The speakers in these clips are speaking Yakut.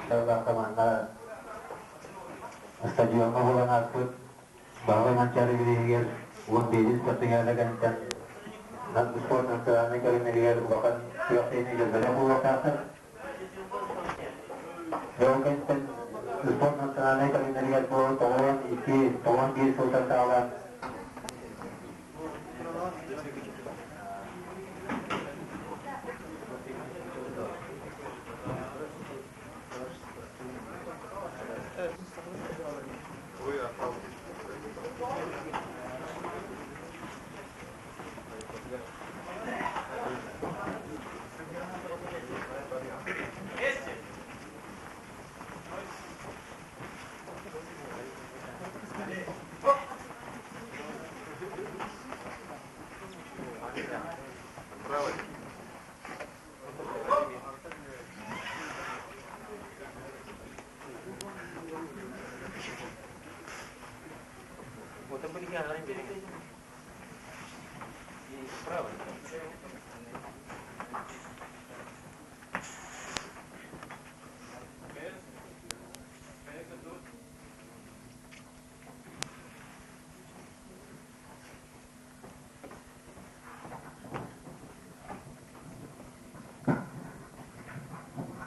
Сыллаахха манна стадиоҥҥа буолан ааспыт Баһылай Манчаары бирииһигэр 15 спартакиада кэнниттэн спорт национальнай көрүҥнэригэр улахан күрэхтэһиини көрбөтөх буолуохтаахтар. Ол кэнниттэн спорт национальнай көрүҥнэригэр бу 92, 91 сылтан саҕалаан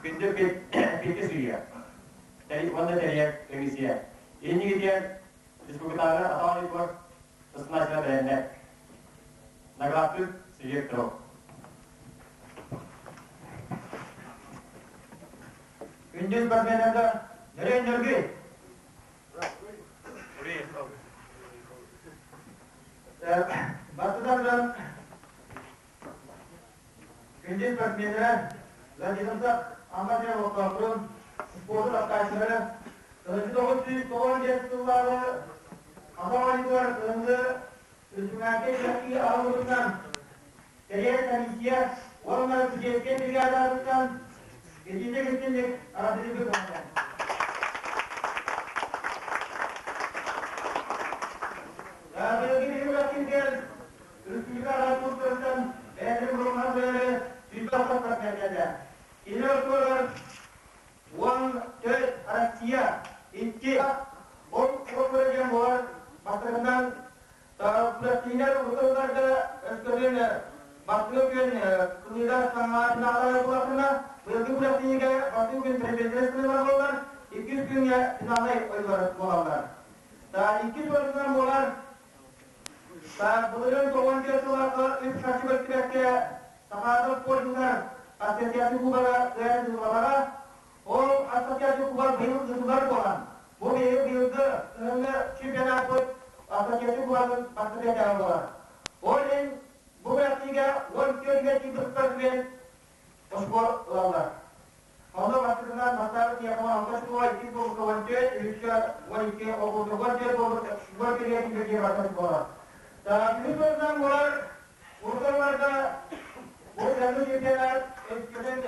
Күндү Петя Сүүйэ, уонна тэрийэр комиссия. Иннигитигэр республикатааҕы атаҕа ойугар ыстаначчыга бэлэмнэр. Наградтыыр Сергей Петров. Күндү спортсменнарга нөрүөн нөргүй! Бастатан туран, күндү спортсменнара Владимирцев Амма сирэ олохтоохторун, спорду таптааччылары, 1995 сыллааҕы Атах оонньуутугар кыһыҥҥы Үрдүҥээккэ күрэхтэһии аһыллыбытынан тэрийэр комиссия уонна судейскай бригадатыттан итинник итинник арассыыйа көмөлөөн. Быйылгы биһиги республика арассыыйаттан бэйэлэрин булумнан бэйэлэри сүүрбэ охсоттор кэллэ. Кинилэр ортолоругар 14 Россия, икки ол уоллара диэн буолар бастакынан Күрэхтэһиилэр утарыларга өскөтүн бастакы күн кыныыга саҥаатынаҕалар буоллахтарына, быйылгы күрэхтэһиигэ бастакы күн предметнэй кыныылар буолаллар, иккис күҥҥэ финаллай ойуулар буолаллар. Иккис уратынан буолар былырыын 94 сыллаахха үп-харчы көстүбэккэ Сахаада спордугар ассоциация кубога кыайан ыытыллыбатаҕа. Ол ассоциация кубога быйыл ыытыллар буолан, Бу биһиги быйылгы кыһыҥҥы чемпионаппыт ассоциация кубогын бастакы этээҕэ буолар. Ол иһин бу күрэхтэһиигэ 14 киирбит спортсмен оскуол ылаллар. Онно бастакынан бастаабыт Диакон алта школа, иккис буолбукка 14, үһүскэ 12, ол курдук 14 буолбут 14 киирбит бастакы буолар. Үһүс уонунан буолар Уруталларга бу кыһыҥҥы чемпионат өскөтүн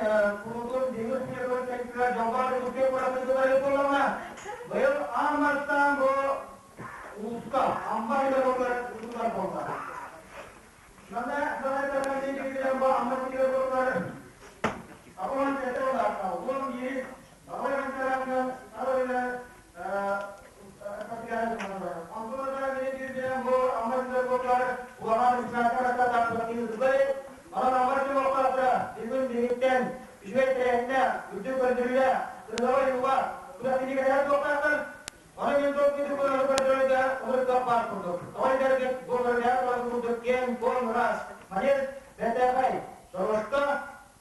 куруутун биһиги республикабыт кэлбитигэр дьоллоох Дьокуускай куорат ыытыллар буоллаҕына, быйыл аан бастаан бу улууска Амма сирэ буолар ыытыллар буолла. Манна салайтаран диэн бу Амма сирэ буолар Аппаан сэттэ улаатта, 11 Баҕай Анкараҥҥа арыйа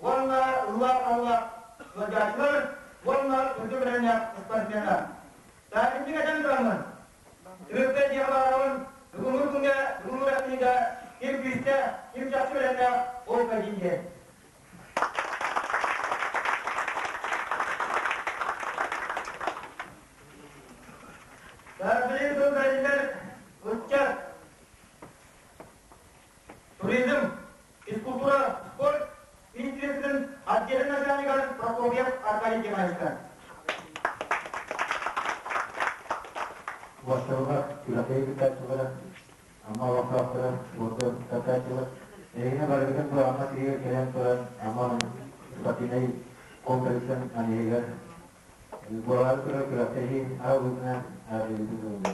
Уонна ыллаах-аллаах ыалдьааччылар уонна үрдүк бэлэмнээх спортсменнар. Таатинчик этэн тураммын, түмүккэ дьиэҕэ баҕарабын, бүгүҥҥү күҥҥэ, бүгүҥҥү күрэхтэһиигэ ким күүстээх, ким чахчы бэлэмнээх, ол кэлин диэн. Билигин сыл бэриллэр ыччат, туризм, физкультура, спорт министерствотын отделын начальнигар Прокопьев Аркадий Геннадьевичка. Басталга күрэхтэһии кыттааччылара, Амма олохтоохторо, спорду кыттааччылар, эһигини барыгытын бу Амма сиригэр кэлэн туран Амма спортивнай комплексын аныгыгар Буолаары турар күрэхтэһии аһыллыытынан аатырбыт буолла.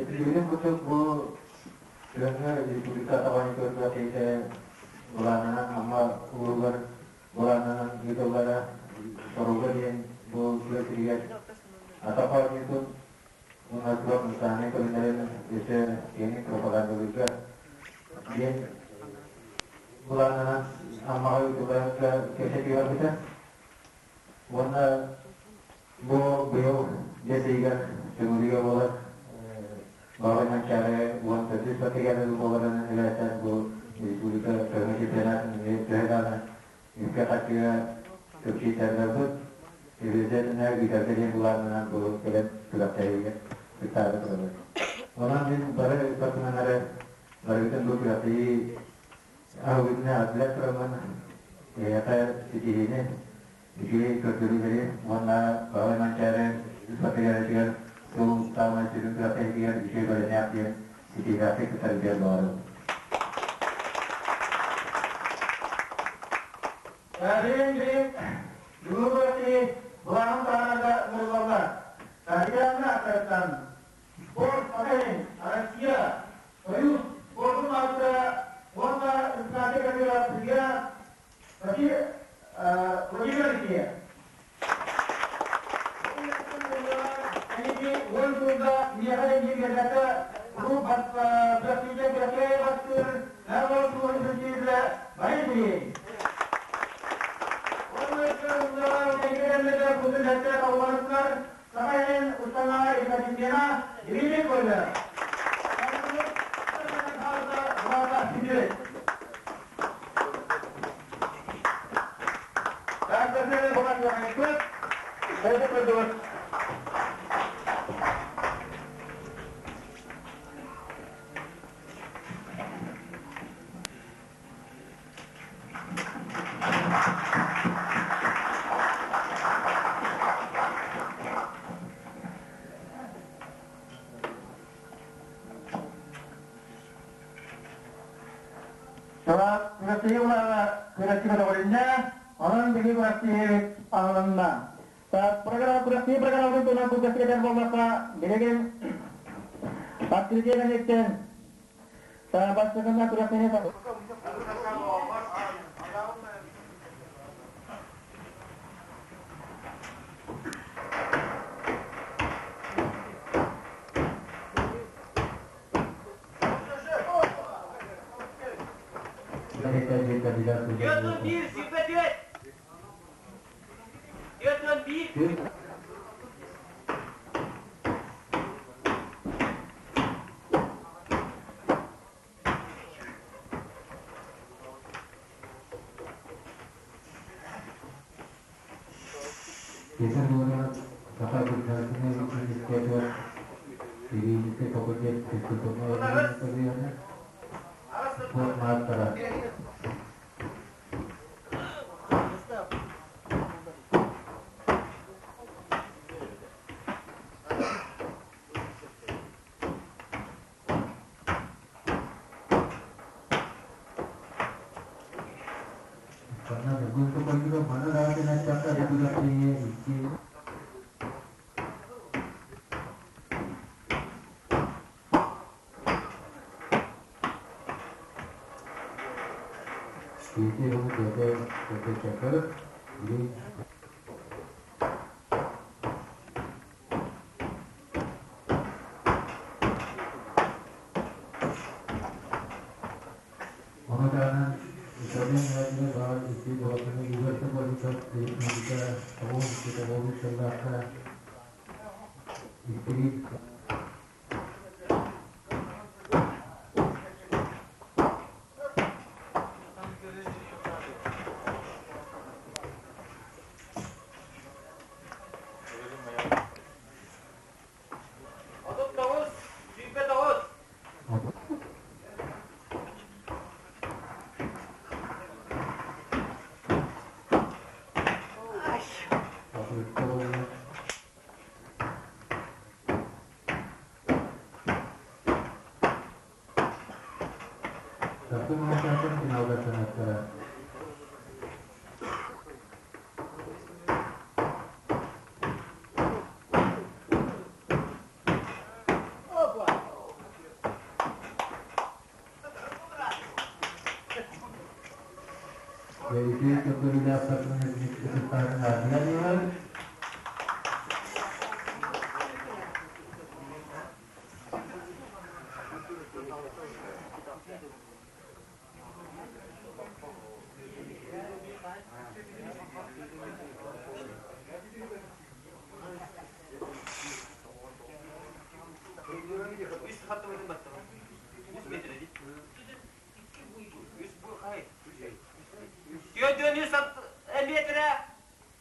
Этиллибитин курдук бу күһүҥҥү республика атаҕын күрэхтэһиитэ былаанынан Амма улууһугар былаанынан ыытыллара соруга диэн бу тыа сиригэр атах оонньуутун уонна спорт национальнай көрүҥнэрин өссө киэҥник пропагандалыырга диэн былаанынан Аммаҕа ыытылларга кэпсэтии барбыта. Уонна бу быйыл бэс ыйыгар Төҥүлүгэ буолар Баҕа Манчаары 14 спартакиада буоларынан эбээтэр бу республика көҥүл чемпионатын төһө даҕаны үпкэ-харчыга көпчүйтэрдэрбит, үбүлүтэтинэ ыытарга диэн былаанынан бу кэлэн күрэхтэһиигэ кыттаары турабыт. Онон мин бары спортсменнары барыгытын бу күрэхтэһии аһыллыытынан атлет тураммын эһиэхэ ситиһиини, үчүгэй көрдөрүүлэри уонна Баҕай Манчаары спартакиадатыгар сыл саамай сүрүн күрэхтэһиитигэр үчүгэй бэлэмнээх диэн ситиһиилээхтик кыттаргытыгар баҕарабын. Билин-билин бүгүн былаанын таһаарарга ыҥырыллаллар. Татьяна аттарыттан спорт Сахалин, Россия, Союз спордун маастара уонна Республика судья Владимир Алексеев. Уон сылга миэхэ да биэрбэккэ куруук күрэхтииргэ күрэххэ бастыыр Нарвал суолун сүрдүүрэ бары билин. Саха сирин устаҥаҕа Екатерина Дмитрий көрдө. Күрэхтэһии улаҕа күрэхтии көтөҕүлүннэ, онон биһиги күрэхтэһиибит аһылынна. Күрэхтэһии программатын туһунан кылгастык этэр буоллахха, билигин открытие кэнниттэн бастакынан күрэхтэһии 411, 24. 411. Киэсэ буолан Саха государственнай университетыгар юридическай факультет физкультурнай отделениетын спорт маастара. Манна бүгүн тупайыга маны даҕатан эттэххэ бу күрэхтэһиигэ икки Киһи уһун бэйэтэ көрдөччөккө билин Ону таһынан Италия мэлдьи баар икки уратыны Игорь Сокольников республика 92 сыллаахха иккилии 39, 29. Тахса муҥутаатын финалга санаттара. Үтүө көрдөрүүлээх спортсмен ытыктаатын аатынан ылар. Түөрт метрэ,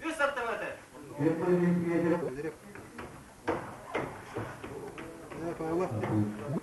үс сантиметр. Түөрт метр. 42, 42.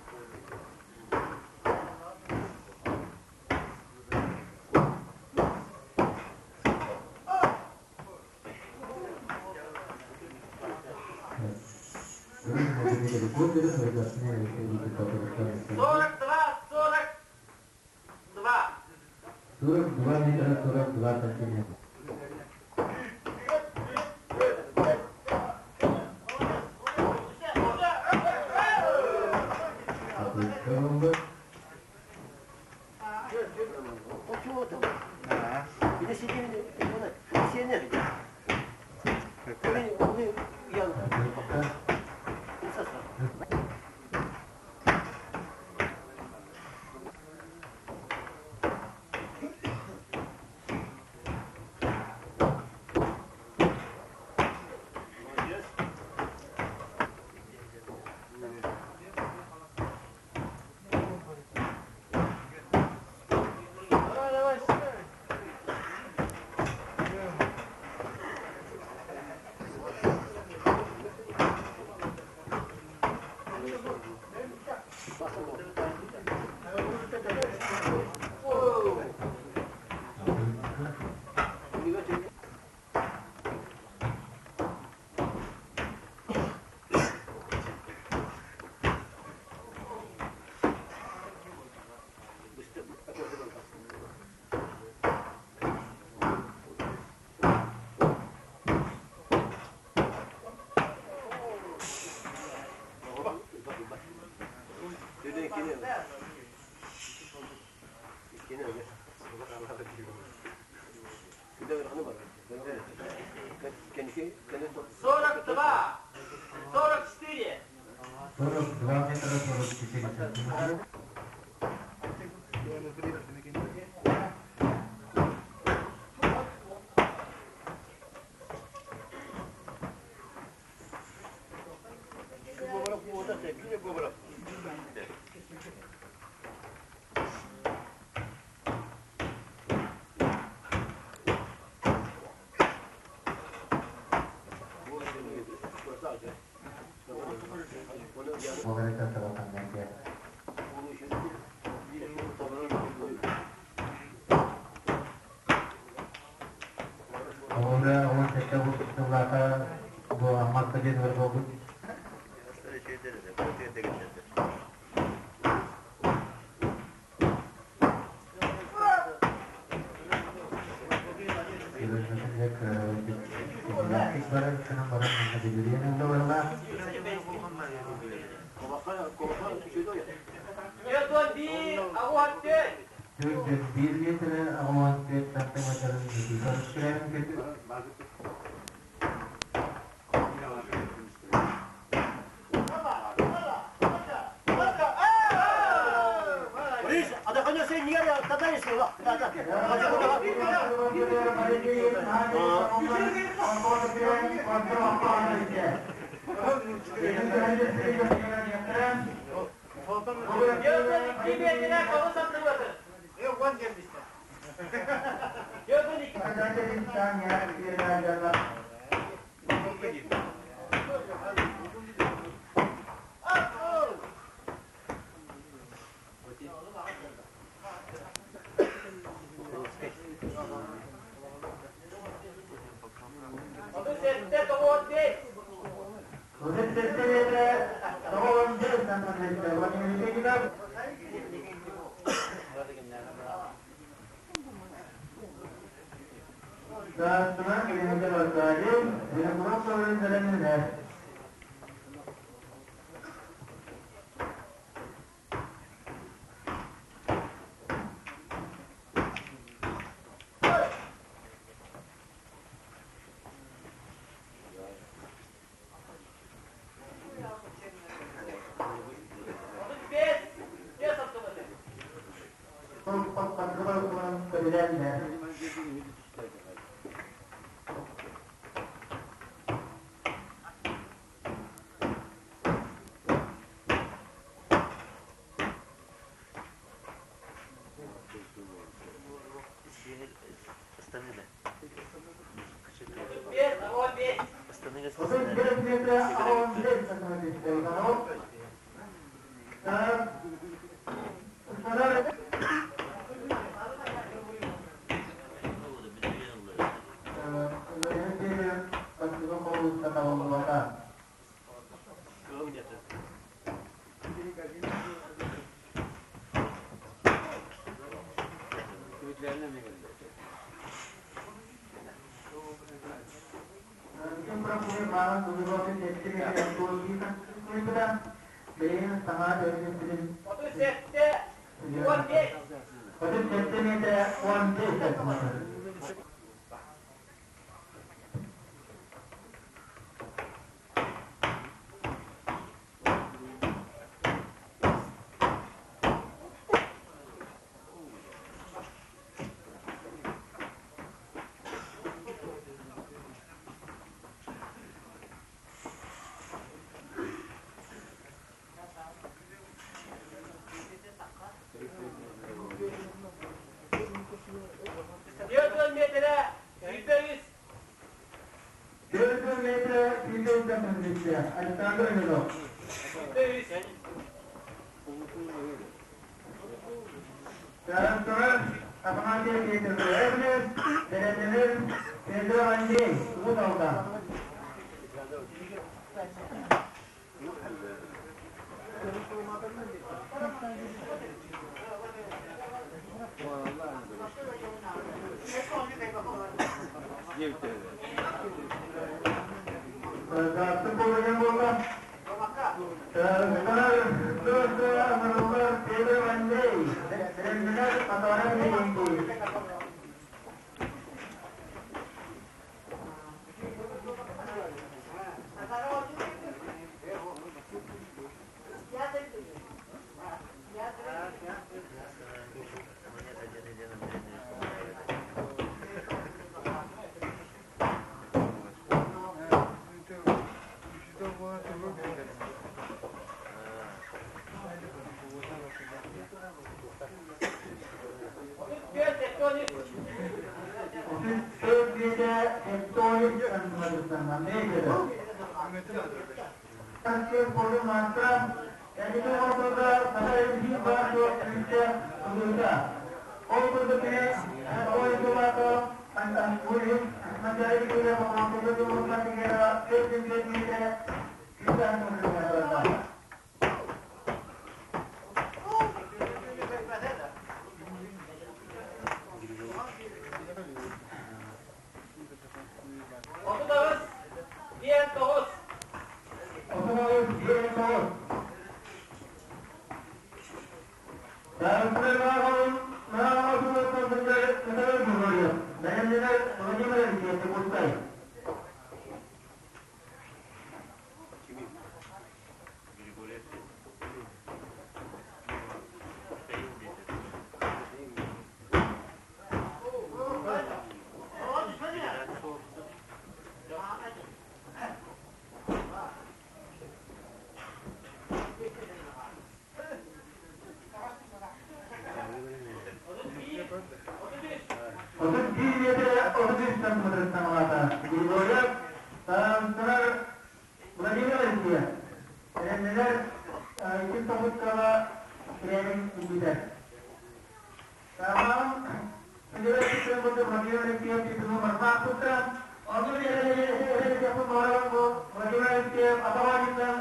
42 метра 42 сантиметра. 42, 44. 42 метра 44 сантиметра. Ora 17 сыллаата бу Аммакка диэн буолбут. 41, 64. 1 метр 64 сантиметр. 42 метрэ 9 сантиметр. 42. Көрүлэллэр. 35 metre 15 santimetre 37 metre 15 santimetre. 4 metre 100. 4 metre 100 santimetre. Alexander Emilov. 100. Taraftarlar Afanasy Peter Belediyeler Pedro Andrei Umut. Pedro Andrei Belediyeler Afanasy Andrei. 34 metre 13 santimetre. 31 metre 33 santimetre santimetre. Grigoryev Tarantlar Vladimir Alexeyev. Erenler iki topuk kala trenin gider. Tamam. Vladimir Alexeyev Putra. Vladimir Alexeyev Vladimir.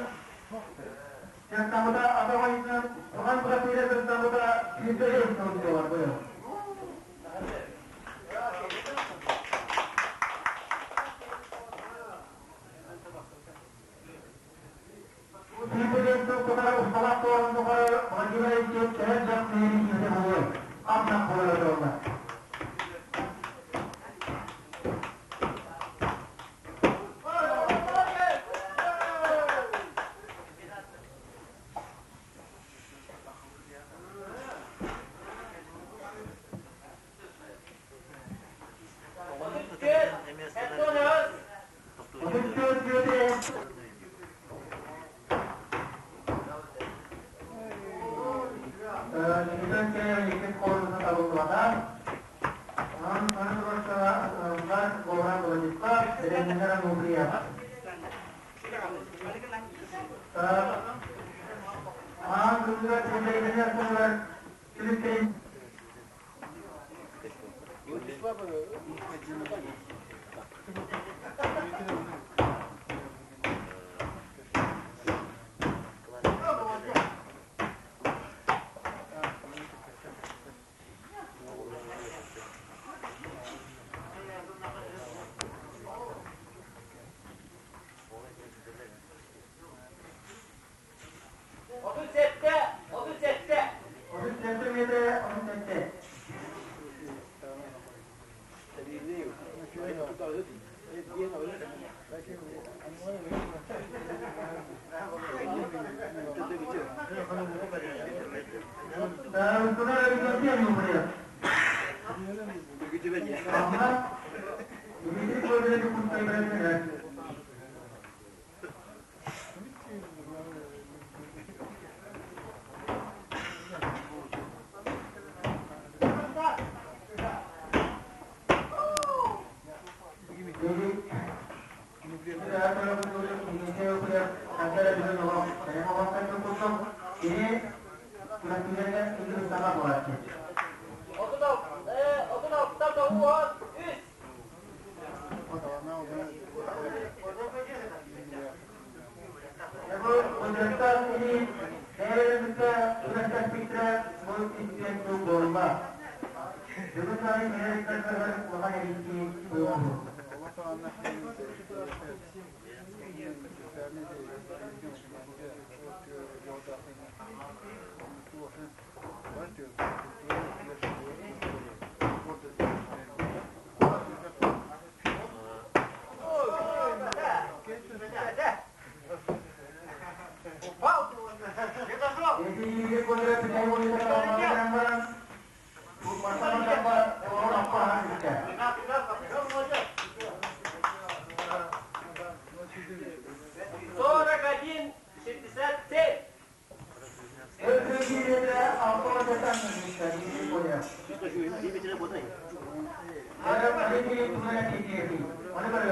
Никитин иккис холуса табыллыбата. Онон Сан Горан Владислав, Тренер Ануфриев. Аан күнүгэр күндэйдэнэр сыллар түлүктэрин 37, 37. 37 метр 37. 36, 93.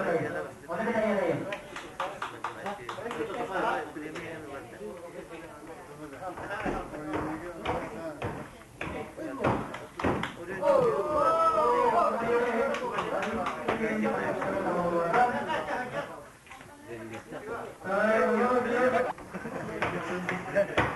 41, 67.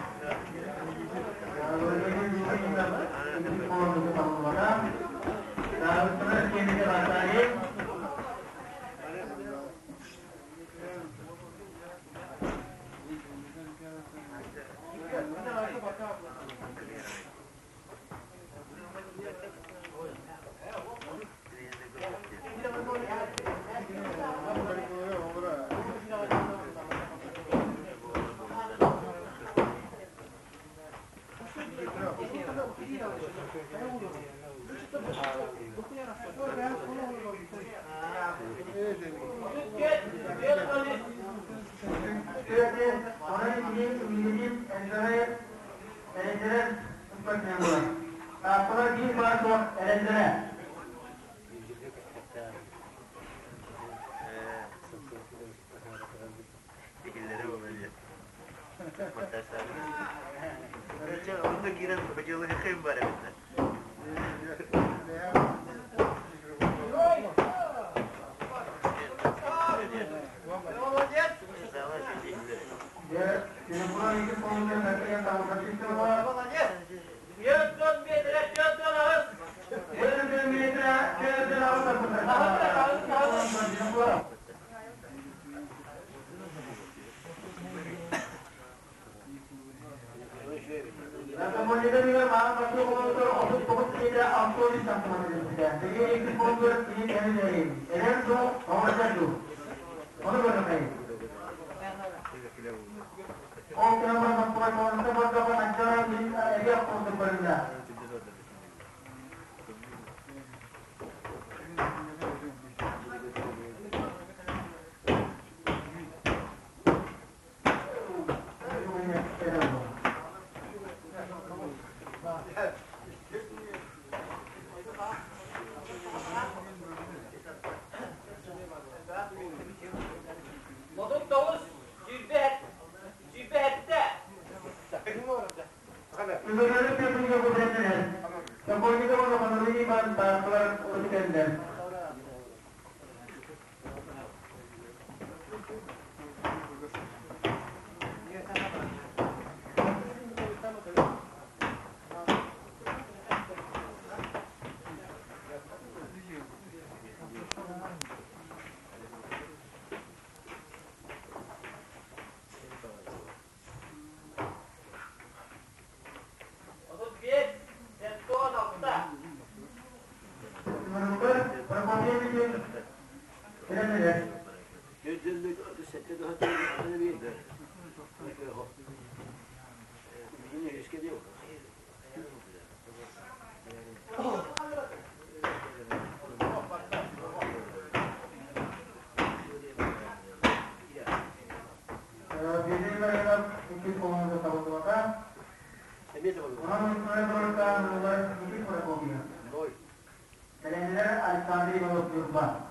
Александр Иванов Ньурба.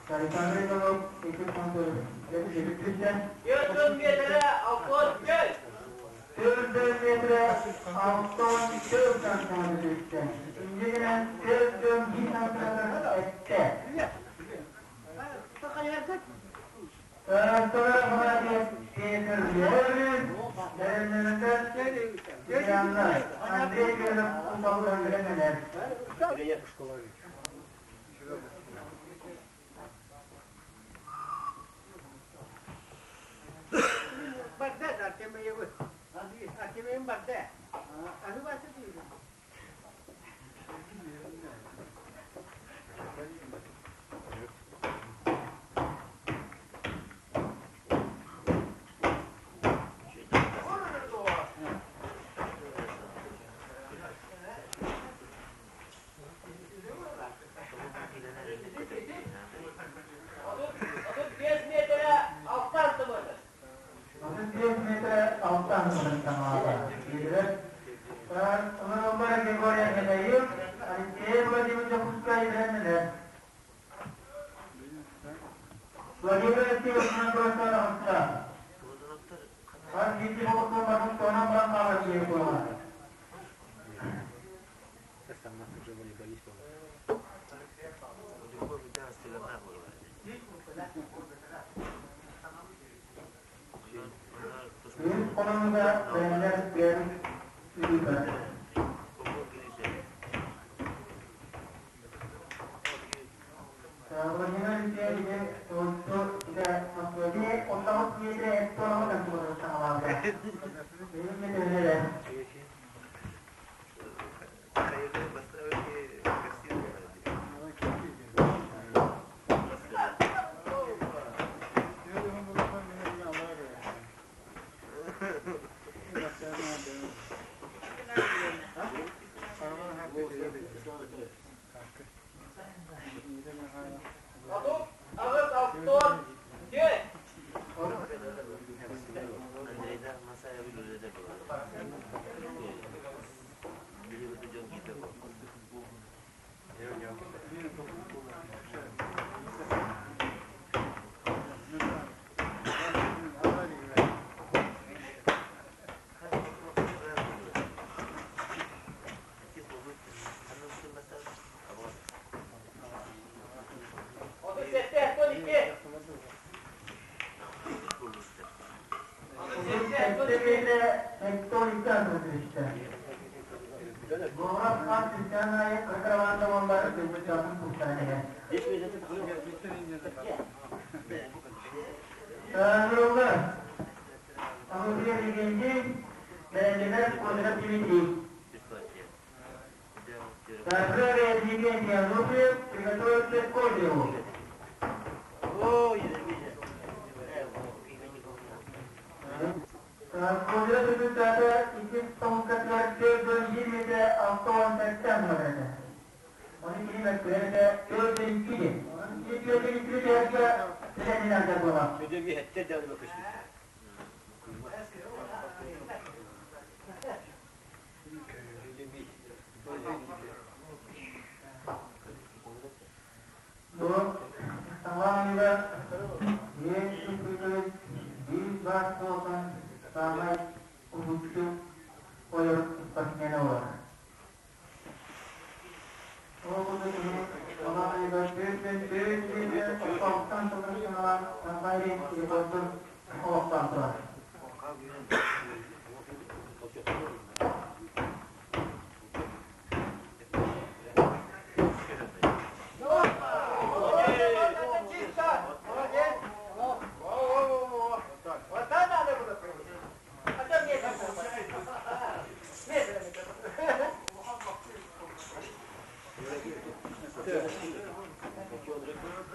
Александр Иванов 2.4 4 metre 64. 4 metre 64 santimetre düştü. İnceden 4 santimetre etti. Andrei 35 metre alttan santimetre. 35 metre alttan santimetre. Büyük konumda benler bir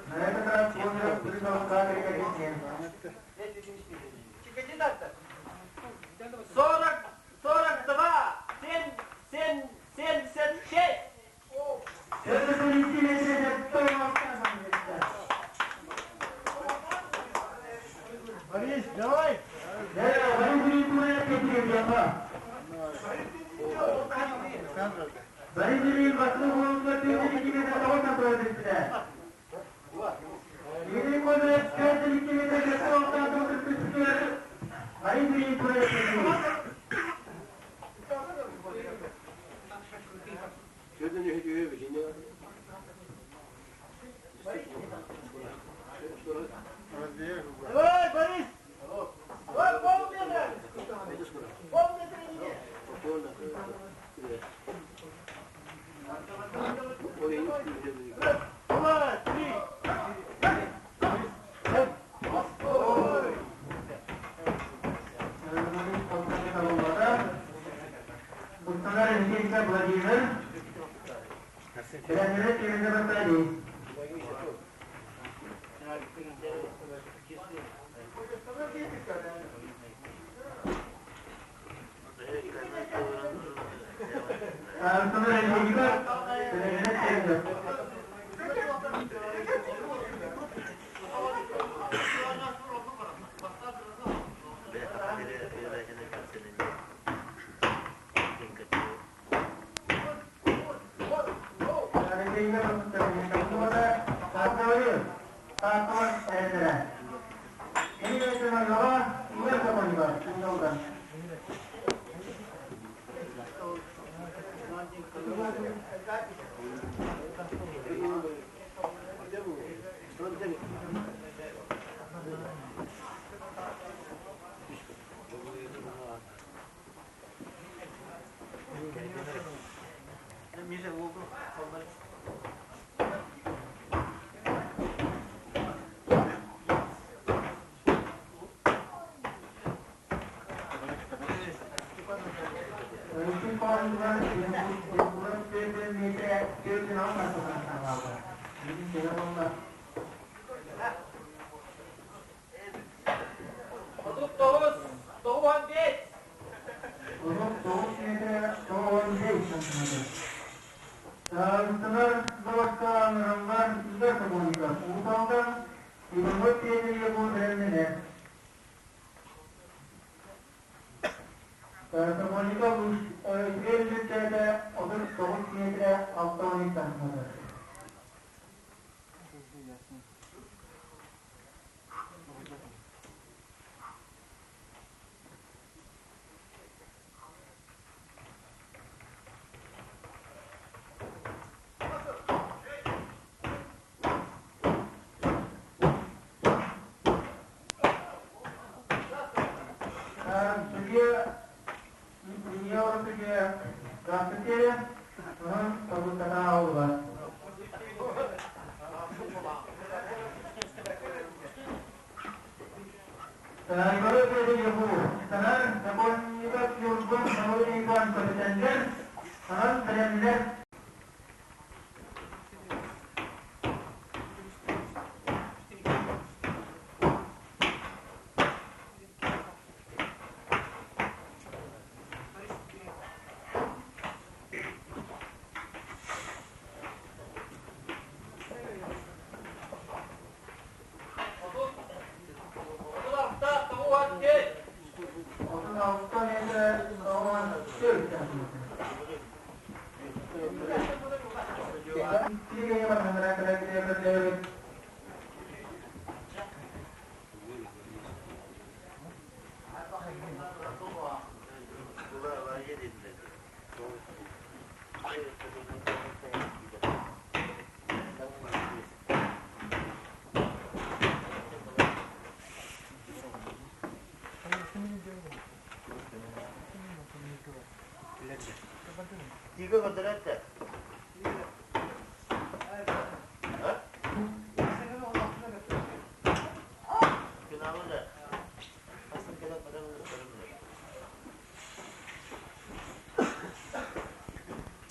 На этот раз Кондров прыгал в 40, 42, 7, 7, 76. Борис, давай! Давай, Борис! Давай, полметра! Полметра иди! Два, три! Владимир, 39,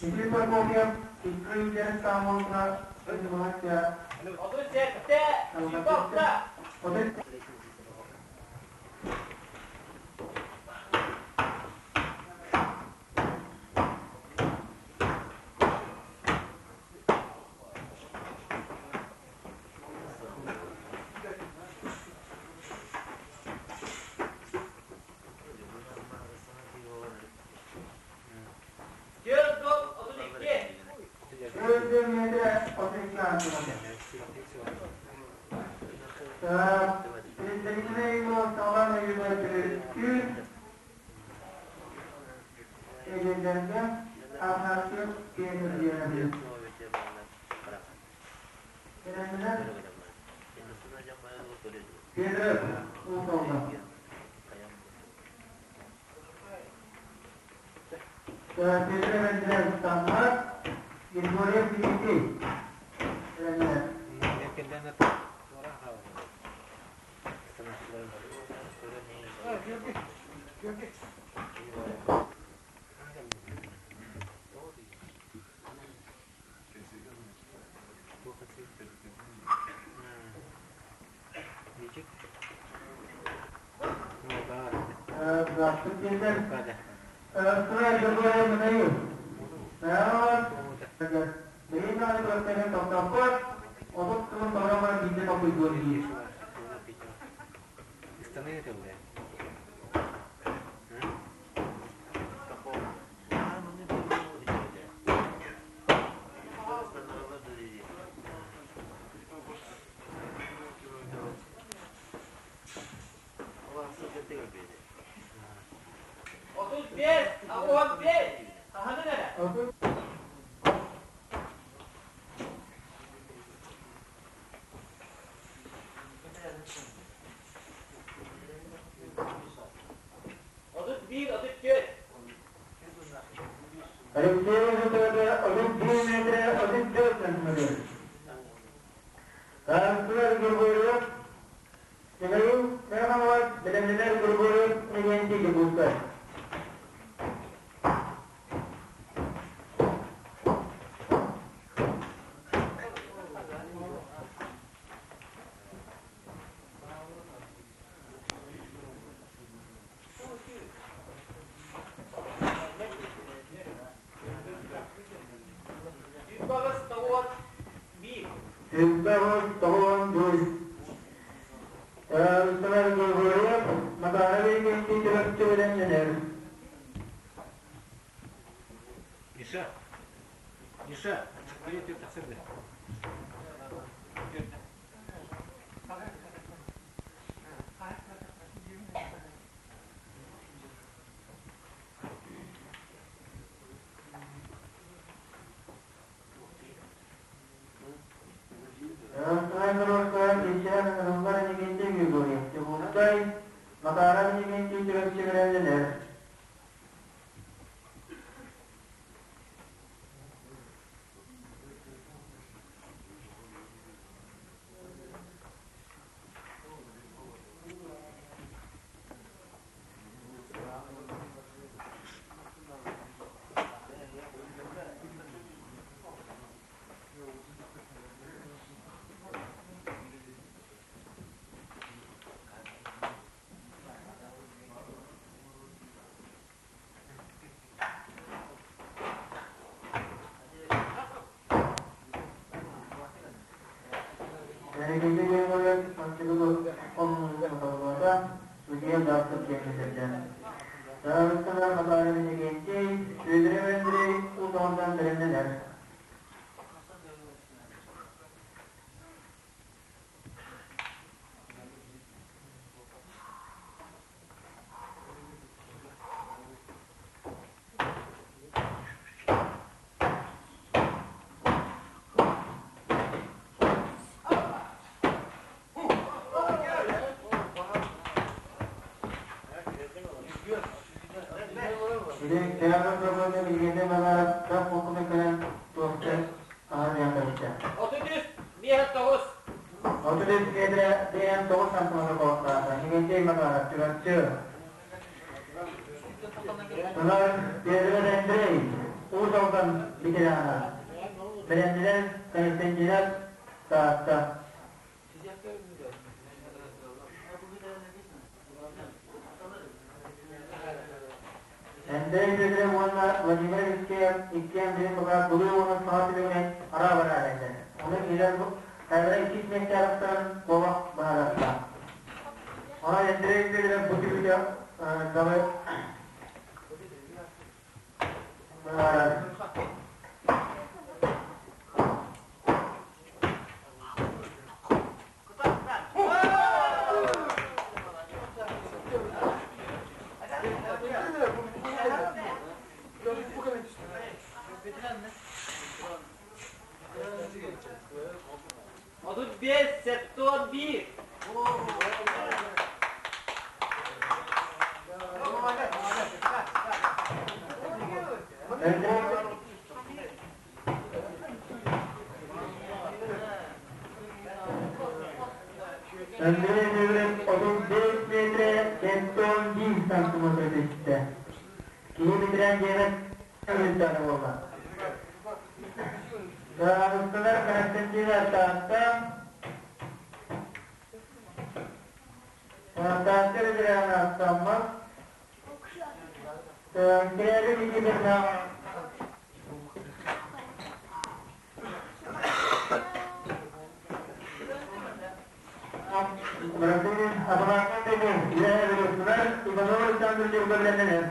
Iprin Prokopiev, кыйдарын таамолна ыннымахтя 37, 26. Отут 4, 32. Öldürmede 32 35, 15. Аһанын эрэ. 31, 34. 1. Миша, Миша, 33, 9. Бэлэмнэнэр Константинов Таатта. Андрей Федоров уонна Владимир Алексеев иккиэн биир сылга былыы уонна саҥа түмүгүнэн араа-бараа эрэллэр. Ону кинилэр хайалара иккис миэстэ арахсарын куобах быһаарыахтаах. Онон Андрей Федоров бу түмүгэ далы быһаарар. 35, 71. Андрей Федоров 35 метрэ 71 сантиметр түстэ. Киһи бэтэрээн диэбэт өлүнтэҕэ буолла. Кыраҕаныскалар Константин Таатта Таатта бэтэрээн ааттаммат. Кирээли Никитина Бразилия аппараатын тэҥэ үөһээ Бүлүүстүлэр Иванов Александр Ньурбалэннэнэр.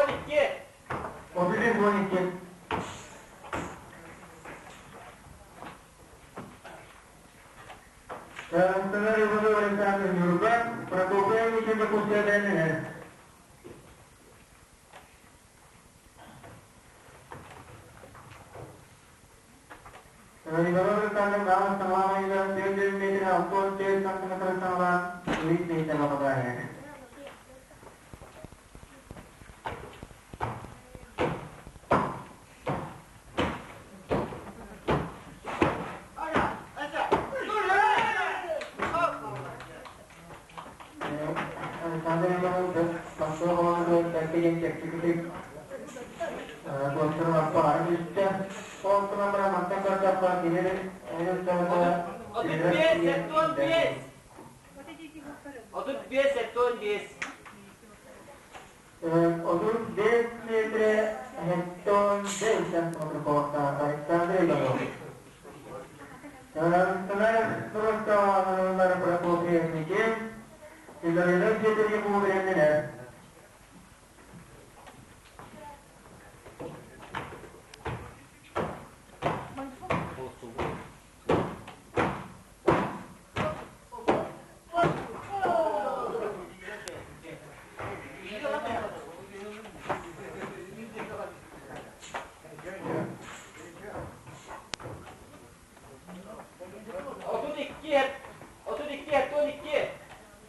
33, 12. 33-12. Александр Иванов Александр Ньурба, Прокопьев Никита Кустядэннэнэр. Иванов Александр Гаан саҥалаан 4 метр 64 сантиметр саҥалаан үһүс миэстэ баҕалаах. Александр Иванович Москва холонугар бэркэ диэн чэпчэкитик туостарын аппаҕара түстэ. Ол гынан баран мантан көрдөххө кини 35, 75. 35, 75. 35 метрэ 75 сантиметр буолуохтаах Александр Иванов. Александр Прокопьев Никит, Израилев дьиэтигэр кууһурэннилэр. 32, 32, 12.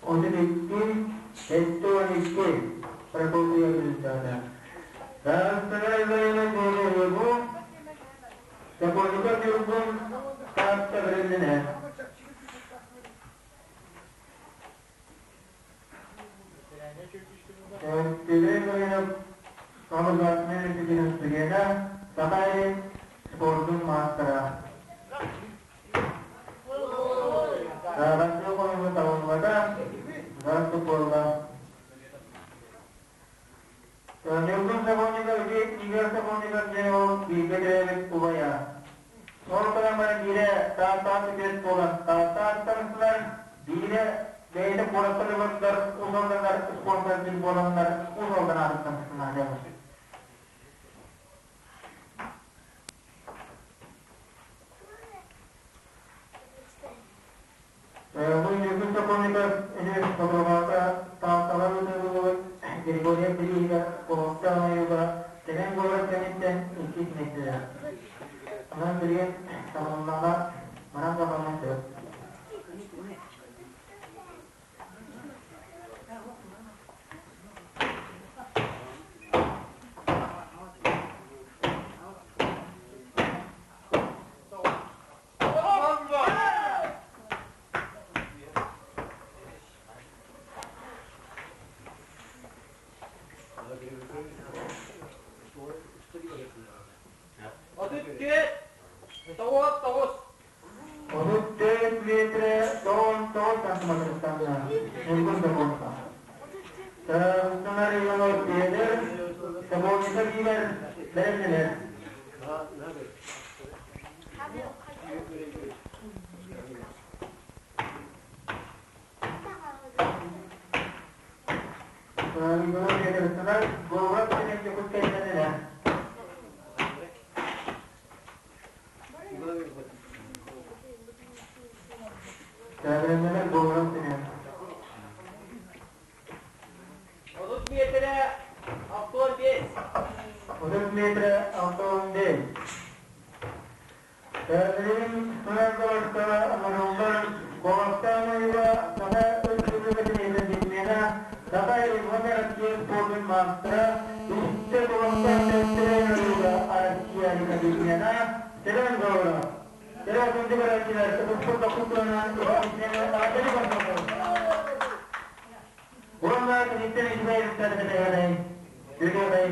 32, 72 Прокопьев Александр. Александр Иванович Сокольников Ньургун Таатта бэрилинэ. Петр Иванов Самозанятый студента, Саха спордун маастара. Саараччы хонугу табыллыбата, газ буолла. Ньургун Сокольников Игорь Сокольников диэн ол бииргэ төрөөбүт убайа. Ол гынан баран биирэ Тааттаҕа сүтүөт буолан, Тааттааттан биирэ бэйэтэ куоракка олордор, ус алданнар спонсордыыр буоланнар Ус Алдан аатыттан сынаадьалар. Бу Ньургун Сокольников ини Соколоваата Таатталар ыытыллыбыт Григорьев бирииһигэр Олохтоох ойууга кэнниттэн иккис миэстэлээх. Онон билигин табылыннаҕына манан да барыан сөп. 34, 99. 34 метрэ 99 сантиметртан Ньургун Доконка. Сунар Иванов Петр, Сабовница биилэр бэлэмнэнэр. Иванов Петр Сунар, Говор Петр Якутскайданына. Бэлэмнэнэр Говор Петр. 30 метрэ 65. 30 метрэ 65. Билигин Сунаргородка оҥоһуллар Куоластаан ойуура Саха Өрөспүүбүлүкэтин иһитиннэриитинэ Саха уонна Россия спордун маастара, үстэ куоластаан тэптэрэн ойуура Россия академияна Сэрэн Говоров. Сэрэн күндү көрөөччүлэр, тутуспут тохсус сылынан эҕэрдэни көрсөбүт. Уонна киниттэн үчүгэй өрүттэр кэтэһэрэй, үтүөкэй.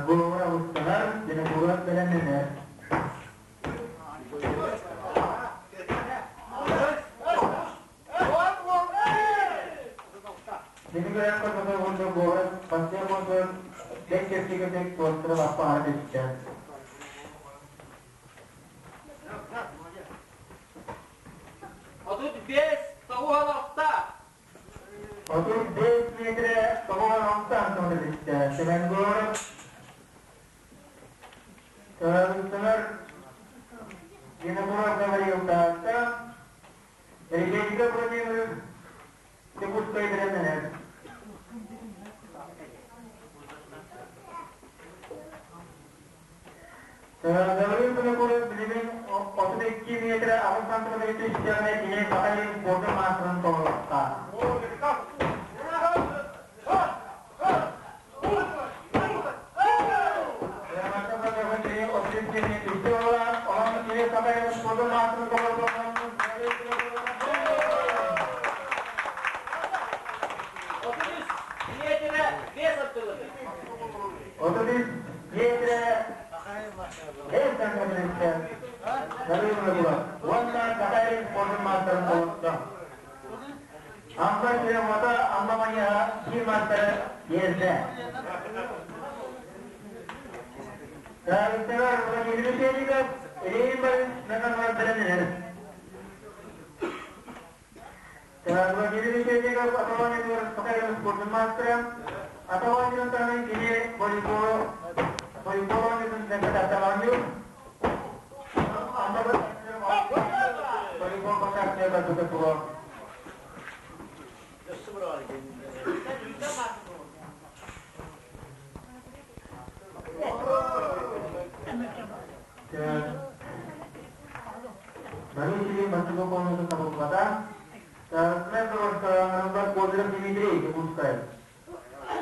Буолар усталар, динокурат бэлэмнэнэр. Мини көрөн көрбөтө уонна буолар бастыҥ буолбут дэҥ кэпсигэ туостара лаппа аһара түстэ. 35, 96. 35 метрэ 96 сантиметр түстэ. Сэмэн Горов Сунар Винокуров Гаврил Таатта Ребенька Владимир Якутскай бэлэмнэнэр. Гаврил Винокуров билигин 32 метрэ 8 сантиметр түстэҕинэ кини Саха сирин спордун маастарын толоруохтаах. Онон кини Саха сирин спордун маастарын толоруохтаах. 33 метрэ 5 сантиметр. 33 метрэ 5 сантиметр. Гаврил Винокуров. Уонна Саха сирин спордун маастарын толордо. Амма сирэ-уота Амма маньяга биир маастары биэрдэ. Таарыктыгар Владимир Михайлов Ильин Борисович бэлэмнэнэр. Владимир Михайлов Атаманин Саха спордун маастара. Атаманин таһынан кини волейбол волейбол оонньуутун атаманньыыр. Волейбол бакааччы барбыта тула. Бары сирин бастакы хонуутун табыллыбата. Смен Козырев Дмитрий Якутскай.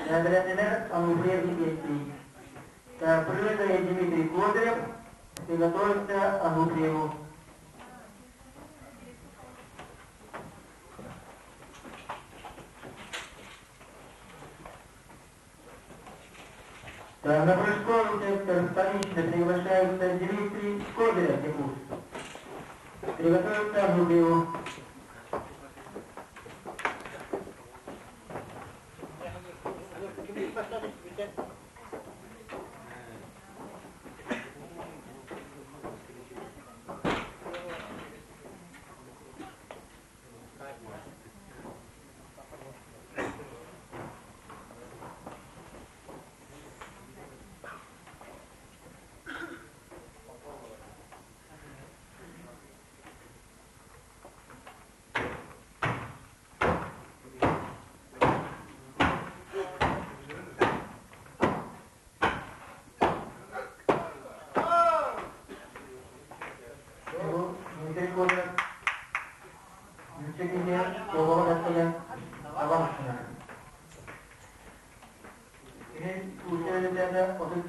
Бэлэмнэнэр Ануфриев Никитий. Прыгает Дмитрий Козырев, приготовиться Ануфриеву. На прыжковый сектор столичный приглашается Дмитрий Козырев, Якутск. Приготовиться Ануфриеву.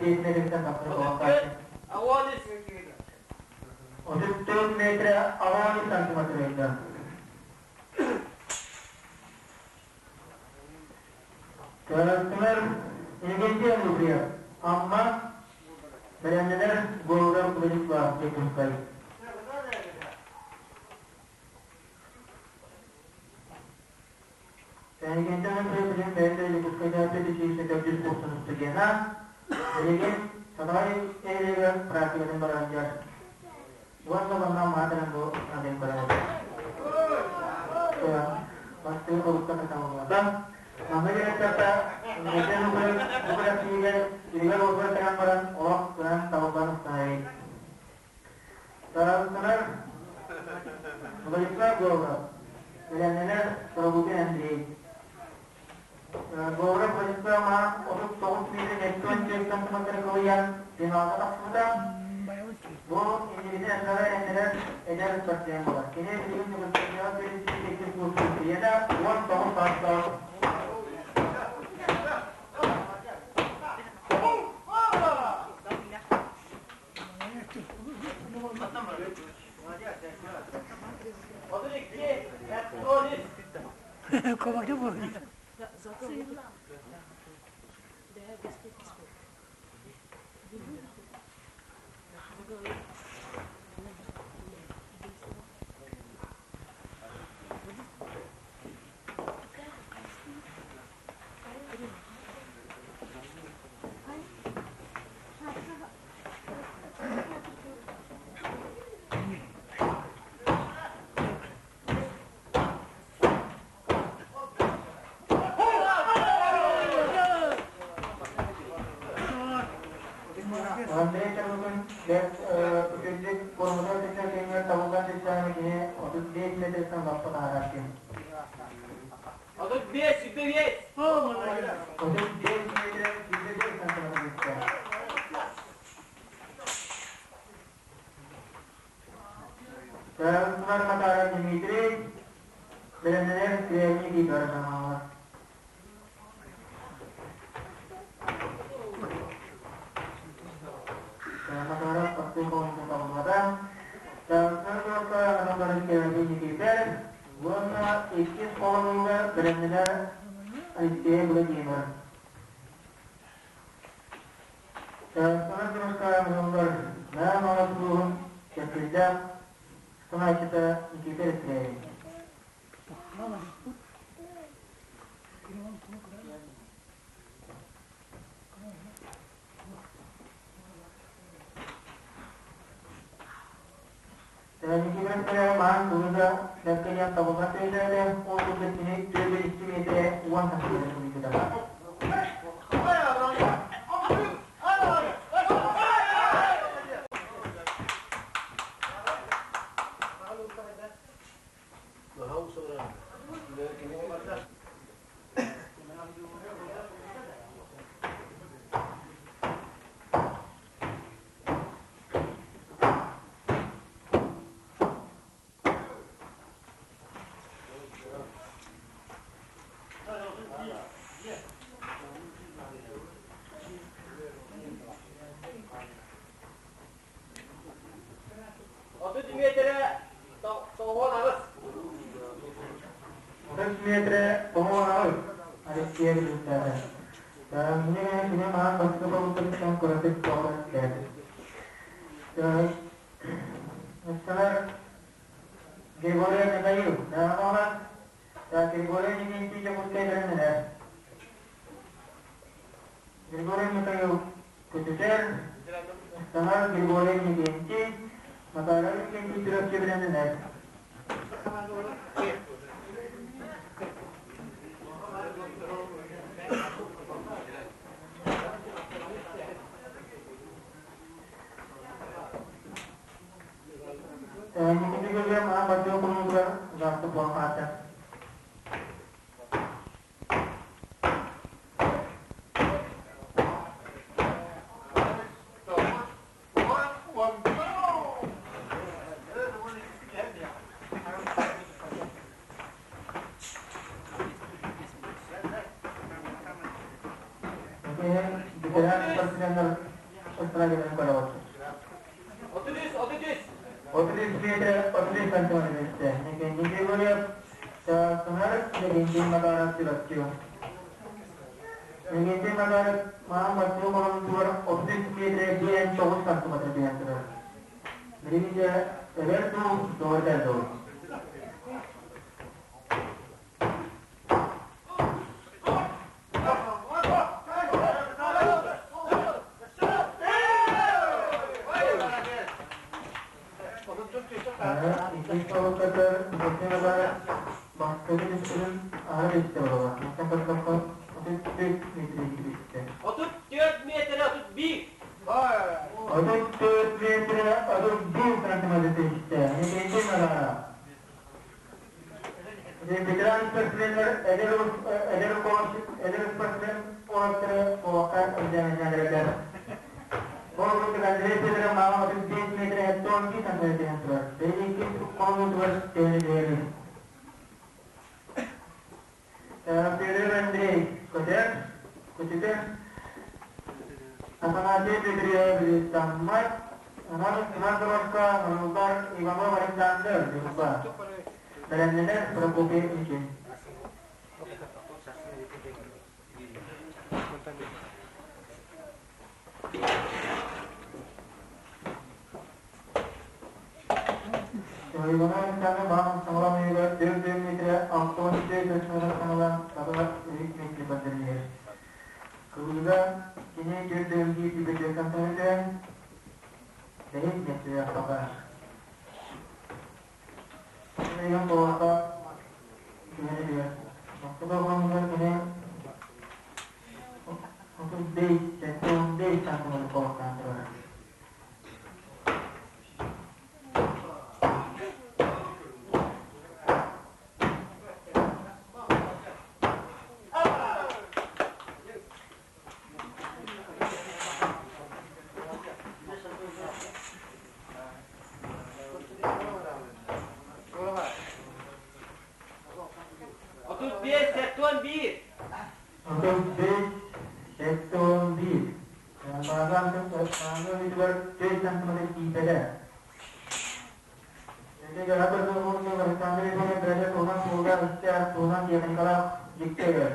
35 метртэн тахсар Отут буолан түөрт, 83. 34 метр 63 сантиметр өйдө. Көрөттүлэр Иннокентий Ануфриев, Амма, бэлэмнэнэр Говоров Владислав Якутскай. Иннокентий Ануфриев билигин бэйэтэ Якутскайдааҕы педучилище төрдүс курсун студена, билигин Сатаҕай нэһилиэгэр практикатын баран дьар. Уонна манна маатыран бу атын баран бастыыр олукка сатаммата. Манна диэтэххэ, Иннокентий Ануфриев бу күрэхтэһиигэр сиригэр уотугар кэлэн баран олох кыайан табыллан устаайый. Тараҕыстанар Владислав Говоров, бэлэмнэнэр Сорогутин Андрей. Говоров Владислав Маан 39 метр 74 сантиметр кылыйан финалга тахсыбыта. Бу иннибитин элбэҕи эрэннэрэр эдэр спортсмен буолар. Кини билигин Ньургуйаҕа төрүттүү иккис курсун студена 19 саастаах. 32, 13. Ковалев вроде. Андрей Чарбыкын бэрт үчүгэйдик куорумутар сыччах кэмҥэ табыллан сыччаҕына кини 35 метртэн лаппа таһаарар ким. 35, 25. 35 метр 25 сантиметр бүттэ. Тыһыынчалар Макаров Дмитрий, бэлэмнэнэр Кремний Виктор Романов. Макаров бастыҥ холонун табыллыбата. Тыһыынчалар куоракка аналларын Кремний Никитер уонна иккис холонууга бэлэмнэнэр Алексей Владимир. Саҥа дьарыктаах Наам аҕа улууһун кэскиллээх санааччыта Никита Алексеевич. Никита Алексеевич маан кылыга бэркэ диэн табыллан түһүлээтэ, ол курдук кини 402 миэтэрэ 10 сантиметр суруйбута. 30 миэтэрэ 98. 30 миэтэрэ 98 Алексей Результата. Мне кини маан бастакы болуттан кыратык тоҕо этилээти. Ыстанар Григорий Михаил, Наамалар, Григорий Никитич Якутскай бэлэмнэнэр. Григорий Михаил көтүтэр, ыстанар Григорий Никитич, Наталья Викентий Чурапчы бэлэмнэнэр. Никитигэ маан бачча хонуутугар гаастык буолан хаалта. Ветеран спортсменнар 33 метр 33 сантиметр түсте. Некенди көріп, Саңар Легенди Мадаров Чурапчы. Легенди Мадаров маан бастығы қолын 33 метр 9 сантиметр деген тұрар. Билигин өлөр дуу, дуордар дуу. Иккис олуктатар Легенди Мадаров бастығы түстүрүн ары исте болар. Мастан көрдөккө 34 метр исте. 34 метр 31. 34 метр 31 сантиметр исте. Легенди Мадаров. Ветеран спортсменler эдер эдер спортсмен олаттары олаққа өздеріне Ол күндік Андрей Петров маған 35 метр 12 сантиметр тұрар. Бейін қолын тұр тені Петр Андрей көтер, көтер. Афанасий Петрович Саммат, Иван Нурбар, Иванов Александр, Нурбар. Бәрәннелер Прокопий Микин. Иванов Александр маған саңлам үйге 4 метр 64 сантиметр саңлам табылар үйік метр бандырнер. Кылыда кене 4 түбетер сантиметр 5 метр табар. Yang bawah gimana dia? Maksudnya orang ini untuk base, jantung base sampai bawah kantor. 35 71. Untuk base, jantung base. Bagan bagan itu base sampai di beda. Jadi kalau bertemu Alexander itu berada tuhan semoga secara tuhan dia kalau dikte ya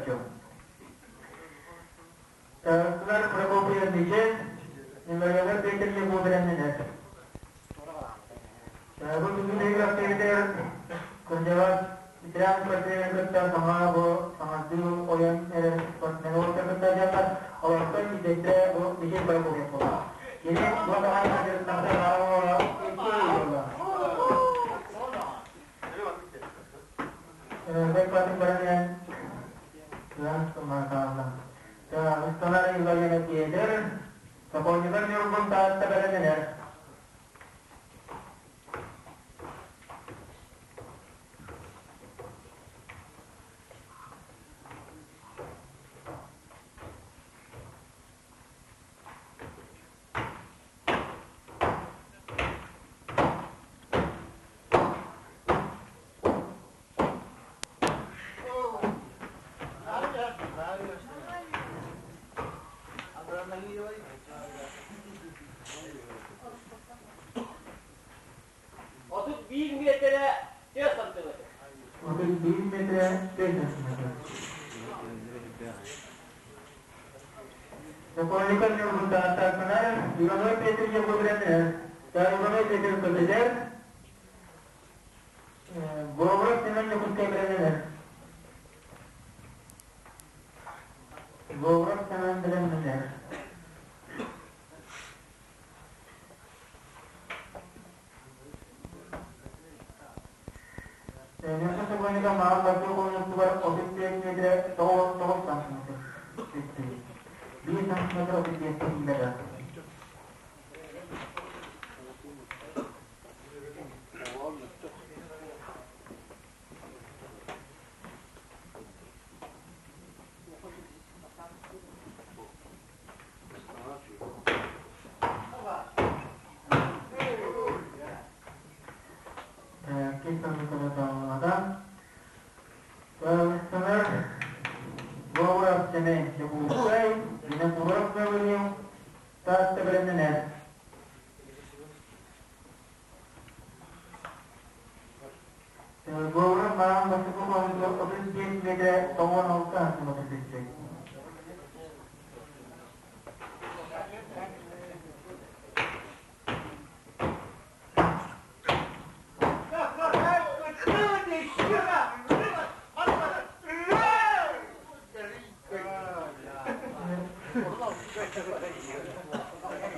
Terus Prokopy Michel, Nimbaga Peter Lebuberannya. Sabu tunggu Peter kerjaan Ветеран спортсмен саңа бу саңарды ойын спортсмен kerja jalan олортон бидетре бу Мишель Прокопий бола. Kini gua akan hadir tanggal itu bola. Baik paling barang yang kemakaman. Setelah ibadah tieder, keponjukan nyuruh taat tabaran 31 metre 4 santimetre. 31 metre 4 santimetre. Keponjukan nyuruh taat tabaran, Ivanoy Peter Lebuberannya, Ivanoy Peter Kotejer, Govrov Semen Yokuskay Berenler. Govrov Semen Berenler. Nyosa semuanya malam batu untuk 35 meter 9 santimeter. 2 santimeter 35 santimeter. Kita Govrov Semen Yokuskay, Vinokurov Gavrilov, Tatta Berenler. Говорун маан бастакы хоһугар 35 миэтэрэ 96 сантиметр түстэ.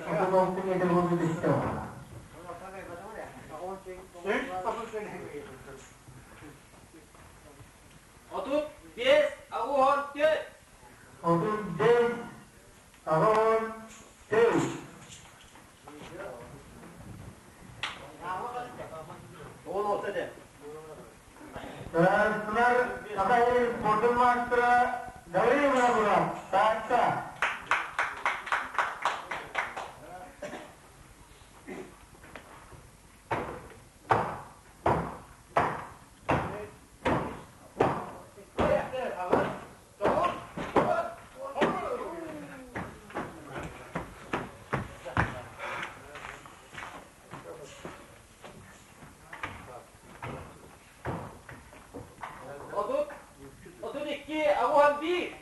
36 миэтэрэ буолбут түстэ. 35 84. 35 84. 16 de. Сунар Саха спортун маастара Гаврил Винокуров, Таатта. 32 81.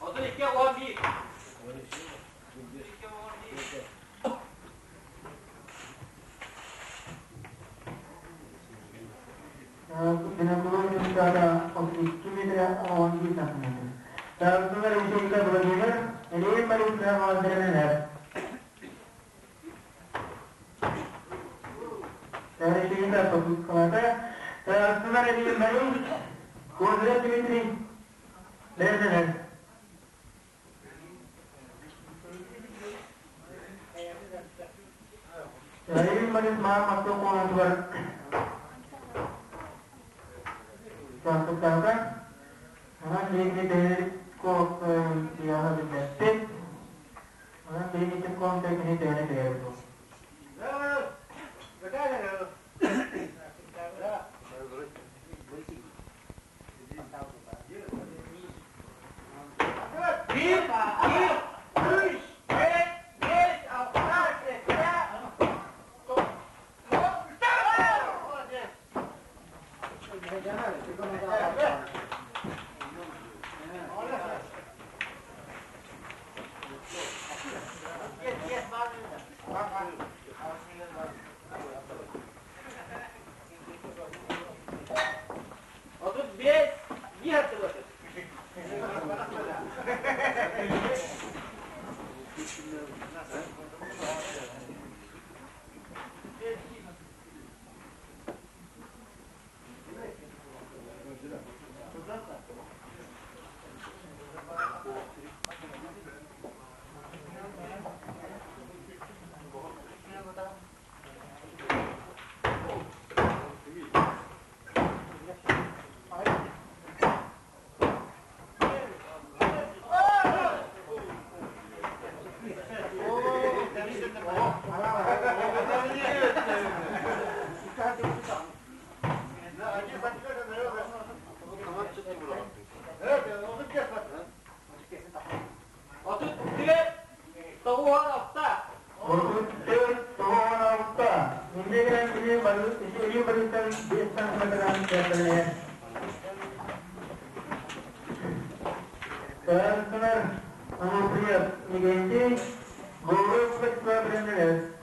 32 81. Винокуров Никита 32 метра 11 сантиметр. Тарсунар Ишенко Владимир, Ильин Марина Маздренер. Таришинда Попускалата, Тарсунар Ильин Марин, Козырев Дмитрий, Лернер. Ильин Марин Маа Масток Тастыктарга онон биһиги бэйэбит куоптуйаҕа билбэппит. Онон биһиги куомта кини төһөнү билэбит ол. Bir, iki, üç, dört, beş, altı, yedi, 35 1 сантиметр. 34 96. 34 96. Иннигерен Ильин Маринтан 5 сантиметрдан кэрдэлэһэр. Тарсунар Ануфриев Мигентий, Говоров Вячеслав Бреннерев.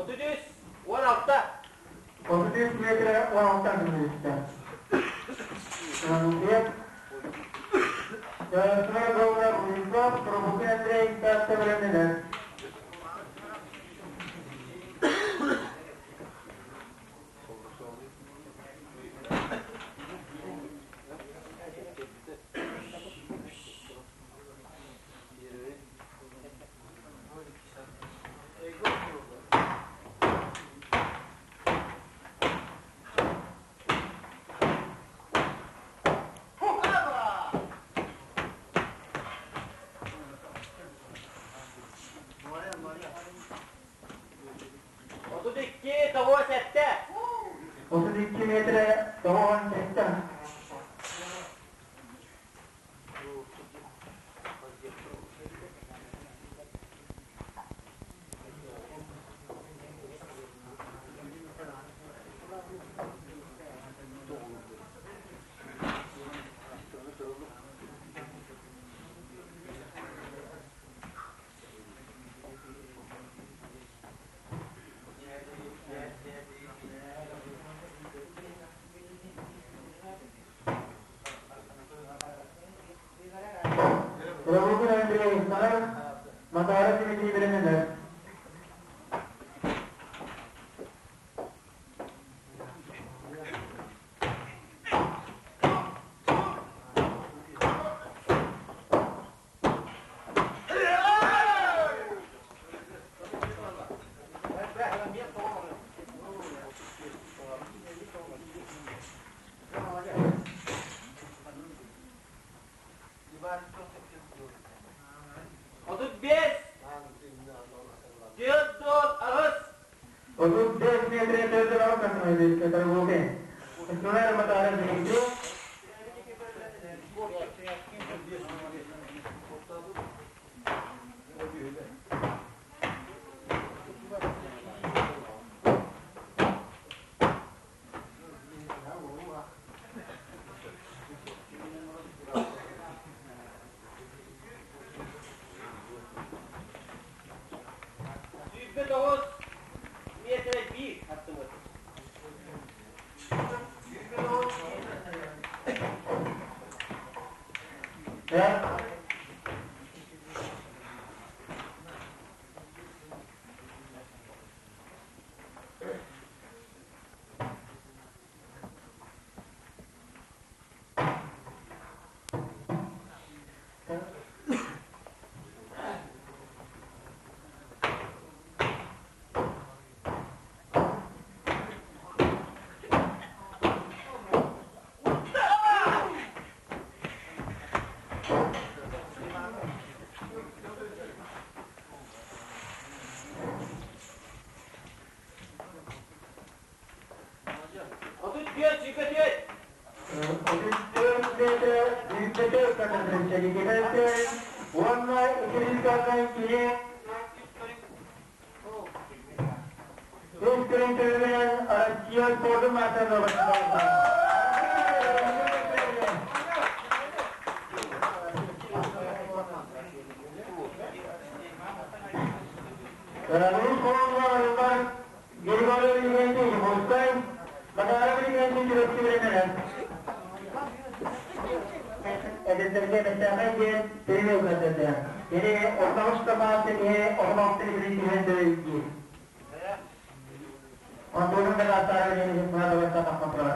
33 16. 33 метр 16 сантиметр. Ануфриев. Тарсунар Говоров Владислав, Пробукин Андрей, Таатта Бреннерев. 32 metre 97. Рабочий Андрей Исаев, Матара Дмитрий Беременев. 35. 4 8. 35 metre 4 6 Tarbukin. Üstüne Matara Dmitri. 9 metre 1 santimetre. Ya. 34 24. 34 metre 24 santimetre. Giderse Onunla 292 Üç görüntülenen Araççıya Spor'un maçlarına. Rus kolonlar Grigori Bilgenti, Moskva, Matara Bilgenti Çirokçu Bilemeler. Edildirge mesafe diye bir kadar. Yani ortamış da diye ortamış bir güven de. Ondolan da yani buna da kontrol.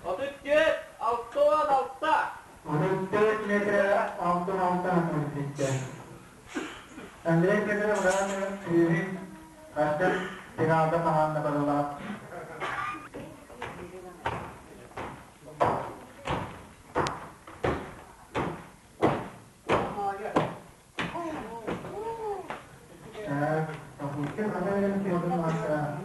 34 6 16. 34 metre 6 6 santimetre. Andrei Pedro Buran Yürü Kaçtır finalda mahanna barıla. Mungkin ada yang tiada masa.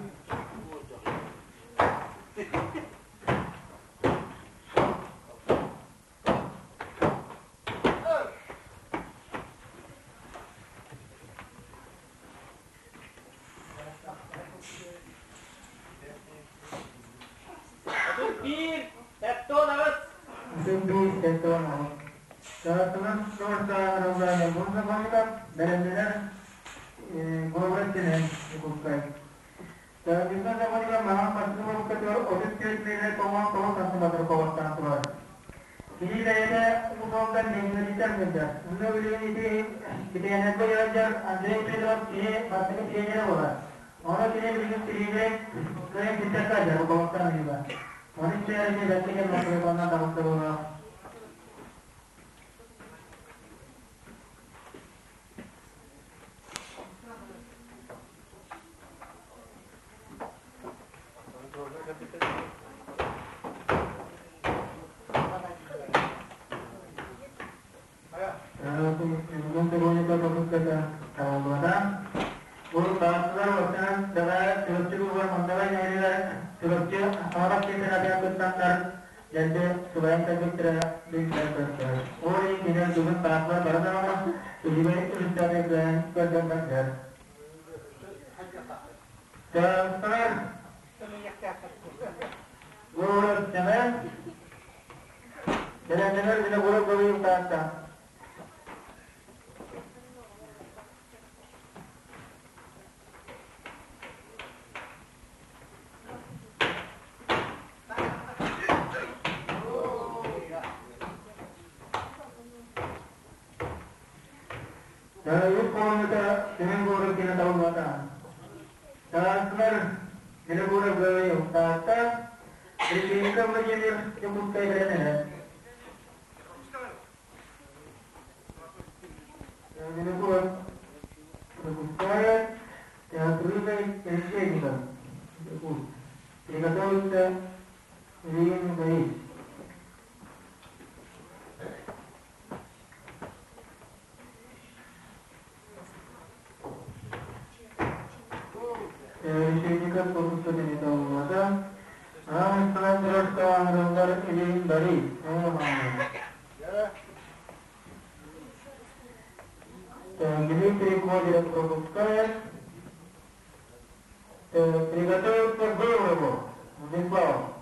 31 7 8. 31 7 Tarafının orta Bunda konuda belendiler Gobretine Kukkay. Bizden de konuda Maha Patru 34 metre 9 santimetre kovaktan tuvar. Ini daya umumkan Indonesia saja. Untuk ini kita yang nak Andrei Pedro ini bahasa ini bola. Orang ini bikin sini kayak kita saja kovaktan juga. 13 бэркэ кэлэн таҕыстыбыла. 34, 78. 34, 78.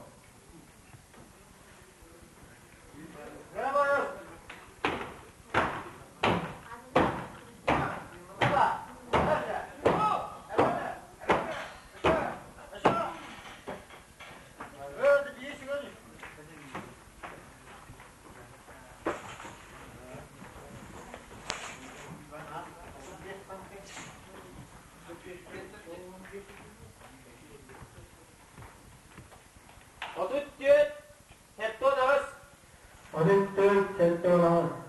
35, 12.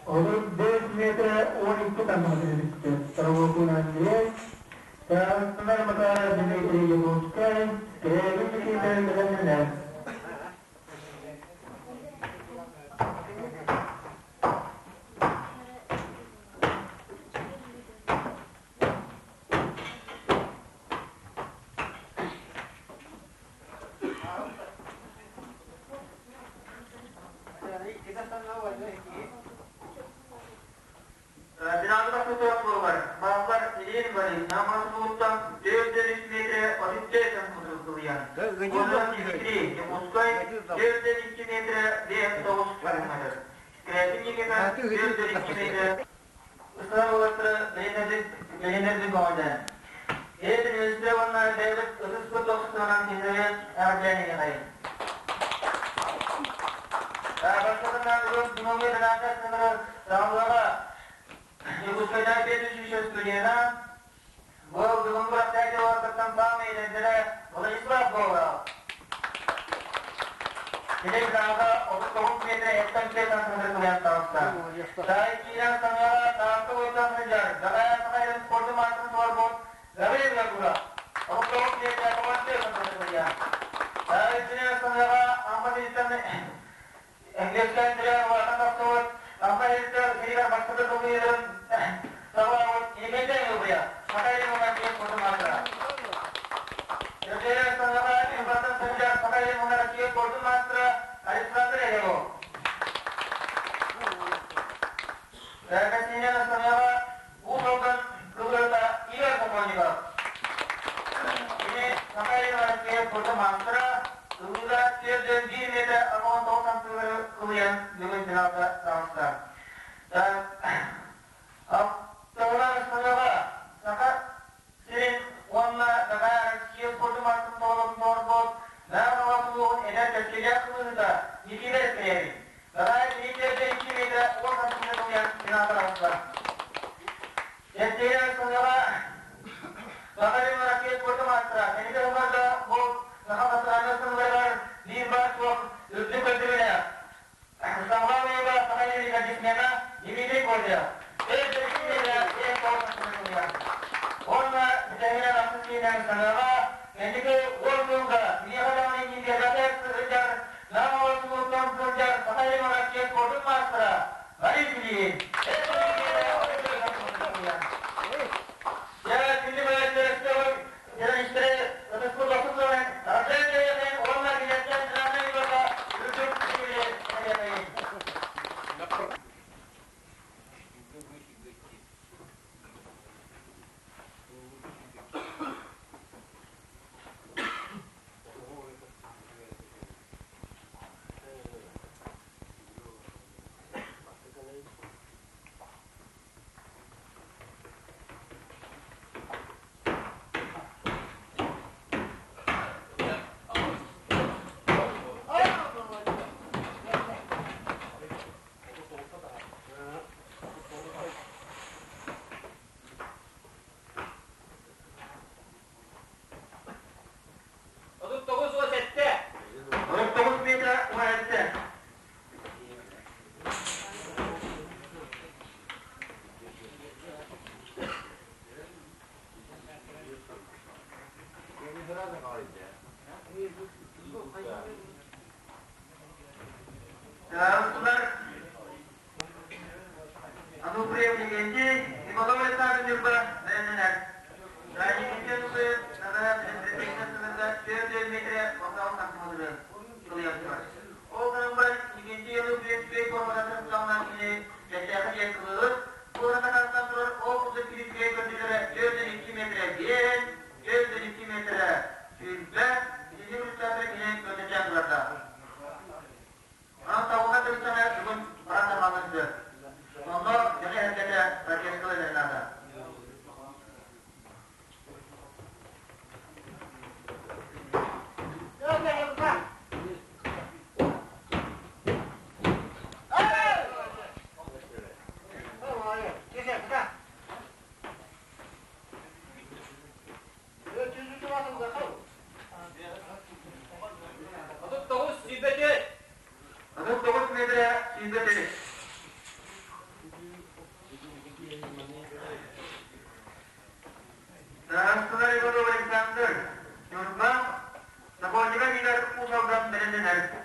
35 metre 12 santimetre метрэ 34 сантиметр кылыйан. Уонна Дмитрий Якутскай 402 метрэ 59 сантиметр. Скрябин Никита 402 метрэ Ыстара уолаттара бэлиэнэрдик көҕүлээн. Эйэтин үөстэ уонна бэйэбит ытыспыт охсуһунан кинилэри эҕэрдээн иһиэхэйин. Бастакынан бүгүн Дмитрий Донатов саҕалыаҕа Якутскайдаа 503 студена Бу бүгүн күрэхтэһии уолаттартан саамай эдэрдэрэ Владислав Говоров. Кини финалга 39 метр 75 сантиметр кылыйан таҕыста. Саай киирэн саҥаҕа Таатта уйсан сылдьар Гаҕая Сахайын спордун маастарын туруорбут Гаврил Винокуров 39 метр 94 сантиметр кылыйан. Саай киирэн саҥаҕа Амма сириттэн Үөскээн төрөөн улаатан тахсыбыт Амма сириттэн сиригэр бастакы сылгыйыытын саҕалаабыт Николай Ылбыйа Саха сирин уонна Россия спордун маастара. Төрдүөрэ саҥаҕа Ньурбаттан сылдьар Саха сирин уонна Россия спордун маастара Александр Элегов. Кассинян Астанаҕа Уус Алдан кылыата Игорь Сокольников. Кини Саха сирин Россия спордун маастара, ылыыга 401 метр 69 сантиметры кылыйан бүгүн финалга таҕыста. Алтыһынан Астанаҕа Саха сирин уонна Саха Россия спордун маастарын тоҕолорун толорбут Нам улууһун эдэр кэскилээх кылыыһыта Никита Скрябин. Саха Дмитриевич 2 метр 10 сантиметр кылыйан финалга таҕыста. Кэскилээх Астанаҕа Саха сирин Россия спордун маастара Кэнники сылларга бу Саха национальнай сылларыгар биир баар суох үрдүк көрдөрүүлээх Самвелова Саха рекордсмена Дмитрий Козырев. Уонна бүтэһигинэн ахсыс киинэн Санаҕа кэнники уон сылга миэхэ даҕаны иннин сылдьар Нам оҕотуттан сылдьар Саха Россия спордун маастара Борис Ильин. Дьэ, күндү көрөөччүлэр, ытыспыт охсус сылын Арсен уонна кинилэртэн финальнай выборга үрдүк ситиһиилэри эриэхэйин. 39 17. 39 метр 17. Устулар Ануприев Никентий, Николай Александрович Ньурба бэлэмнэнэр. Никентий Ануприев сылында 4 метре 36 сантиметры кылыйар. Ол гынан баран Никентий Ануприев үчүгэй формата сылтаҕынан кини кэчээхи диэн кылыыр. Куората хантан турар ол курдук кини үчүгэй көрдүүлэрэ 402 метрэ 5, 402 метрэ 20, итинник результаттары кини көрдөтөөн турарда. Онон табылга тырыттана бүгүн баран тарҕаллан сөп. Онно дьону эргэтэ протесткалар наада. 39 24. 39 метрэ 24. Старосталар Иванов Александр, Ньурба, Сокольника Игорь Уус Алдан бэлэмнэнэр.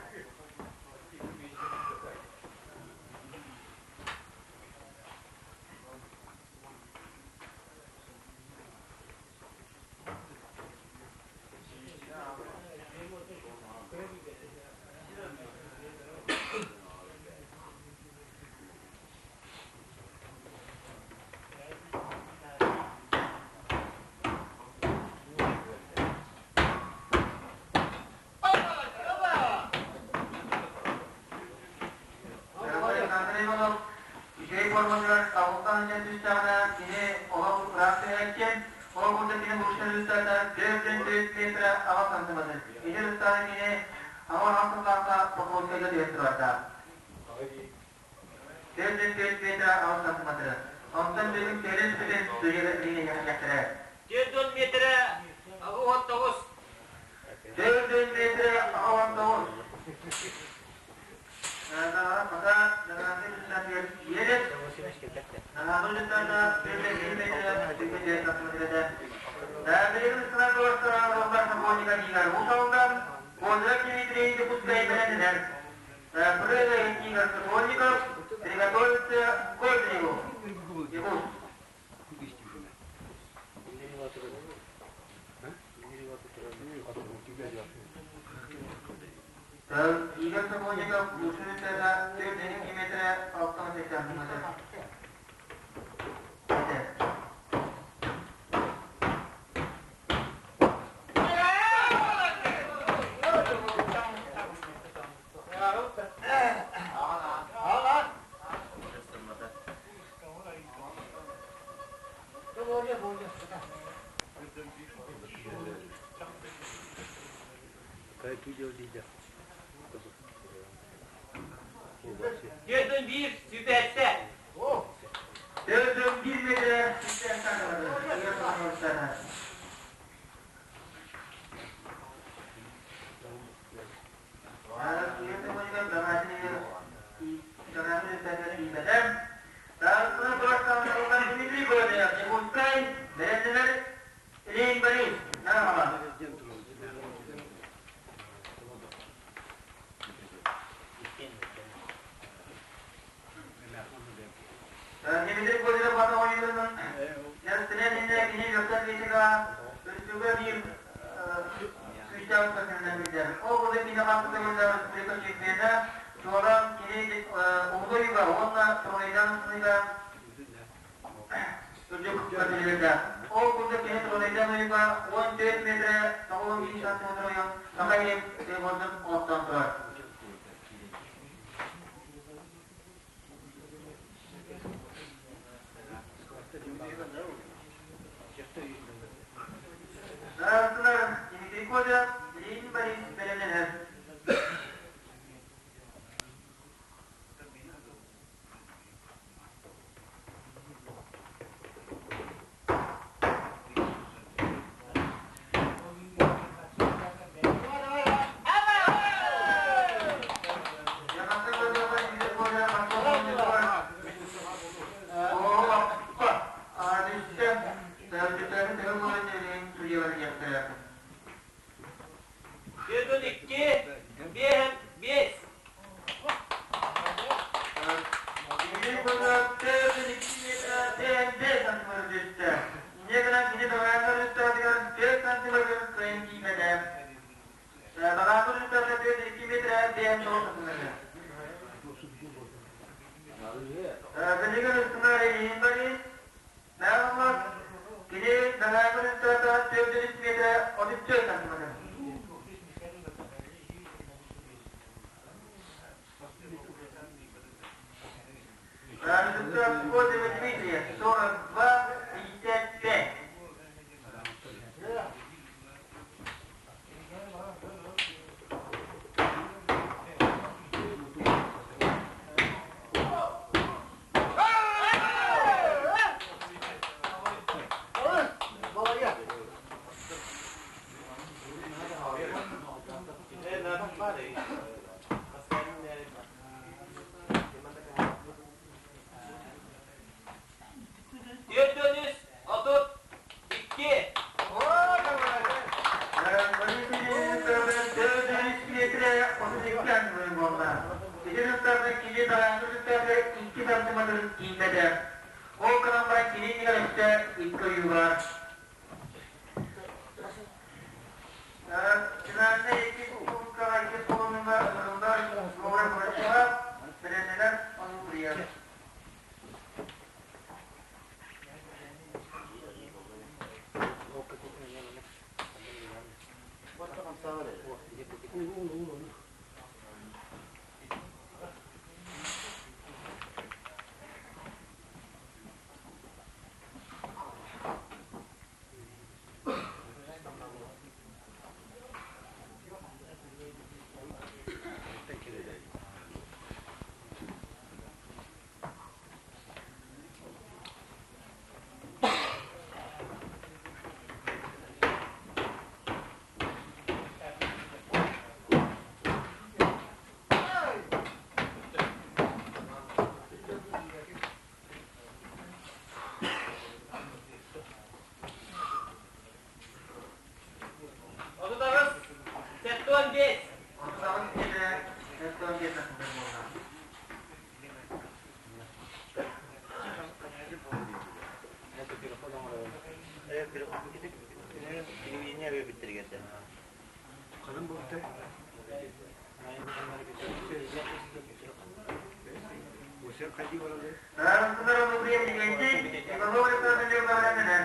Ол курдук кини лучшай результата 404 метра аҕыс сантиметр. Ити результаты кини аҕыс сыллаахха Покровскайга түһэн турардаах. 404 метра аҕыс сантиметры. Онтон бүгүн кэлин бүтүн судьуйалар билиниэхтэрэ. 4 метрэ 89. 4 метрэ 89. Приготовиться к Козыреву. Игорь Сокольников лучший 4 метра 68 сантиметр. Дөрдөн биир сүбэттэ. Дөрдөн биир метр сүүстэн Ол курдук кини Трунайдан уйуга 14 метрэ 95 сантиметр ойон Саха иһин рекордун олохтоон турар. Саастылар Дмитрий Козырев, Ленин Борис бэлэмнэнэр. Дөрдөн икки, биэһэн биэс. Кини метрэ 34 сантиметр. Результат Козырева Дмитрия 42,55. Дөрдөн үс, отут икки. Ол гынан баран кини өссө икки ойуулар. Финальный икки кубкаҕа икки колоннуга ылыллар Лора Грачева, бэлэмнэнэр Онуприев. Даарыстылар Ануфриев Легентий, Иванов Александр Левнаренинен.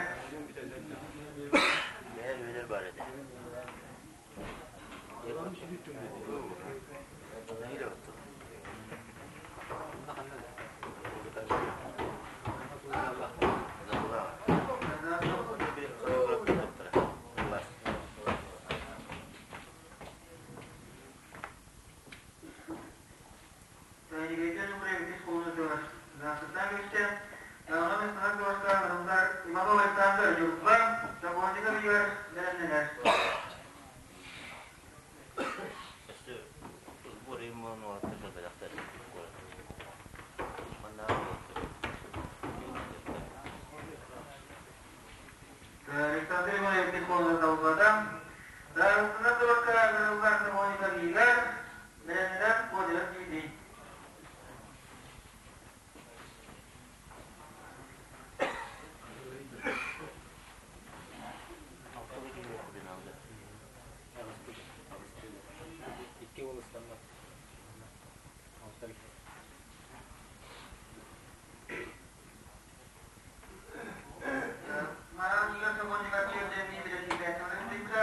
Легентий Ануфриев иккис холунутугар Здравствуйте, Иванов Александр Ньурба, Сокольников Игорь бэлэмнэнэр. Александр Иванович Михайловна Талбата, Дарыстына туракка ыҥырыллар Сокольников Игорь, бэлэмнэнэр Козырев Дмитрий. Марал Игорь Сокольников сиэрдэринии бирэтиибээччилэрин тыйбыта.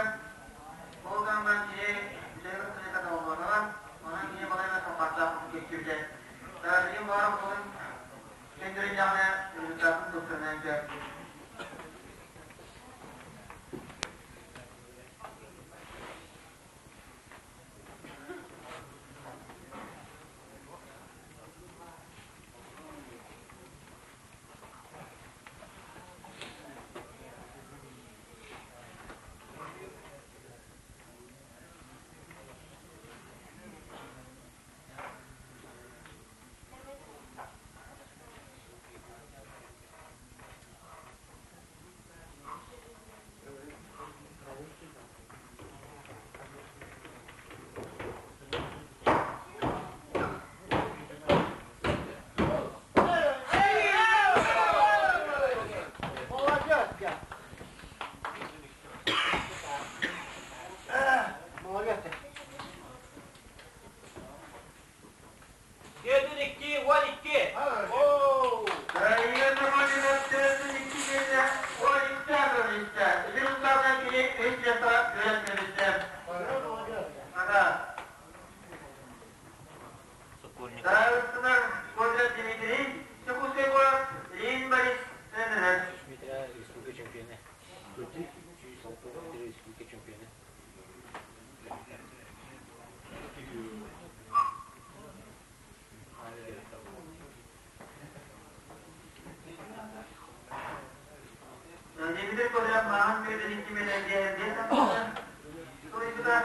Ол гынан кини бүтэһик ыстаныыта табыллыбатаҕа, онон кини балайда саппаастаах курдук көстүбүтэ. Билигин баҕар ортотун көннөрүннэҕинэ результатын тупсарынан сөп. Төрдүн 2, 12. Игорь Сокольников төрдүн икки киһитэ 12 атырылыйда. Ити устардан кини үс жаса үөрэтмэбиттэ. Ага. Даарыстынар Козырев Дмитрий, Дьокуускай куорат Ильин Борис бэлэмнэнэр. Дмитрий Козырев мааҕын мүөтүн икки миэтэргэ биэс сантиметр суруйбута.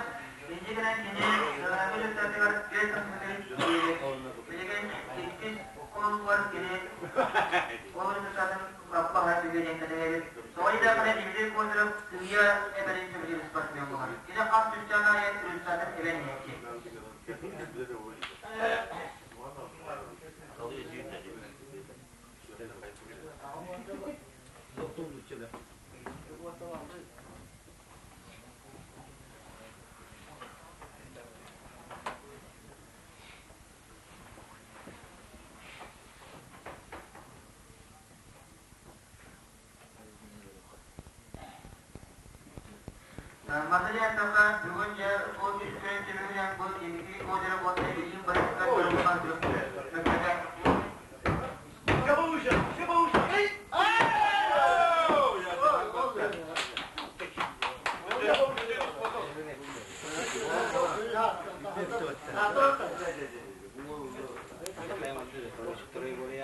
Инньэ гынан кини Дагамы дьахтарыгар 5 сантиметр диэри. Билигин иккис холонугар кини ол результатын лаппа аһар түгэнин кэтэһэбит. Тоҕо диэтэххинэ Дмитрий Козырев сымыйа эбэрин сөбүлүүр спортсмен буолар. Кини хас түстээн аайы результатын эбэн иһээччи. Манна диэтэххэ, бүгүн дьэ ол үс күн түмүгүнэн бу Дмитрий Козырев уонна Ильин Борисовтар дьоругунан мөккөтө.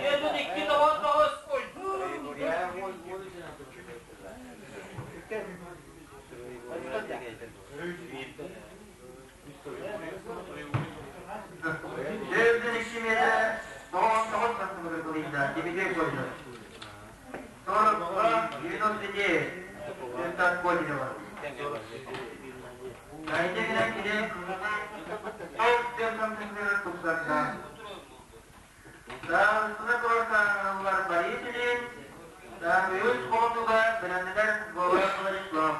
Төрдүн 2, 9, Төрдүн икки миэтэрэ 99 сантиметр кылыйда Дмитрий Козырев. 42 99 результат Козырева. Инньэ гынан кини 4 сантиметр тупсарда. Даарыстына турар Борис Ильин, Үһүс холонууга бэлэмнэнэр Говоров Владислав.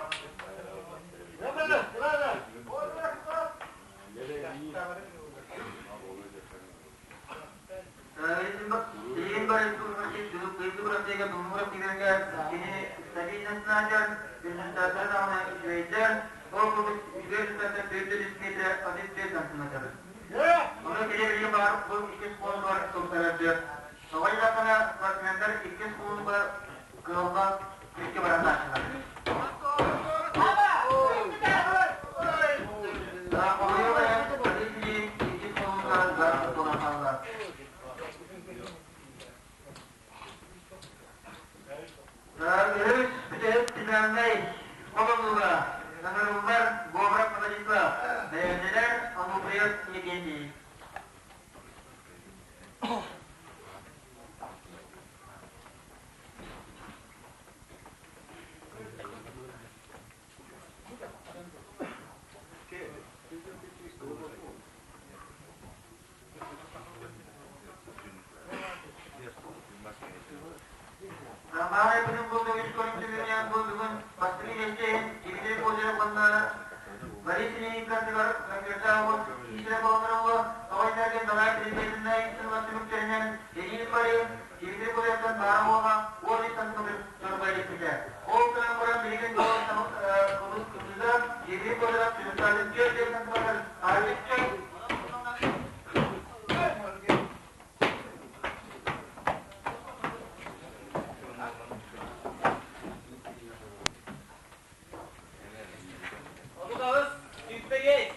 Билигин бары бырастыга Думура тигэргэ кини стабильностнаачар, результаттара даҕаны үчүгэйдэр, ол курдук үчүгэй результаттар 403 метрэ 34 сантиметр. Ону кини билигин баар бу иккис холонугар тупсарар. Тоҕо диэтэххинэ, спортсменнар иккис холонугар кыаллан күүскэ баран тааччылар. Хомойуох иһин, Борис иккис холонугар гар буолан хаалла. Үһүс бүтэһик финальнай холонууга ыҥырыллар Говоров Владислав, бэйэлэрэ Ануфриев Евгений. Тамара күнүн бу көмүс көрүҥнүүрүнэн бу бүгүн бастакы идэччэһин Дмитрий Козырев уонна Борис Ильин кардыгар мөккүөрдээх киисэрэ буолан тоҕойдаргын Далай предметинай сылла түмүктэринэн Ирина Пари Дмитрий Козыревтан баара буола 13 сантиметр дорбай илиппитэ. Ол гынан баран билигин кылыс кытыыга Дмитрий Козырев түмүктэрин 4 сантиметр арыычча 38, 25.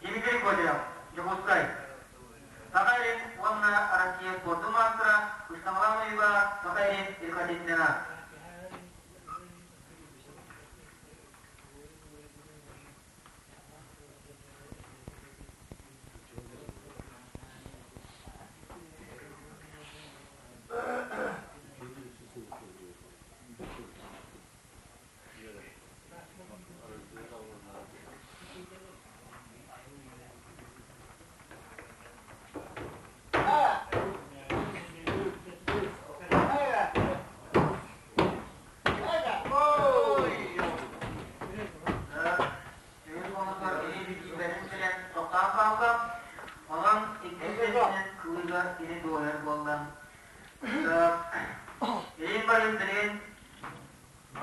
Дмитрий Козырев, Дьокуускай. Саха сирин уонна Россия спордун маастара Ыстаҥалаан ойууга Саха сирин Екатерина. Үһүс хонукка кини билиибэрин билэн тохтоон хаалла. Онон иккис сиринэн кылыыга кини дуоһуйар буолла. Илин барын билигин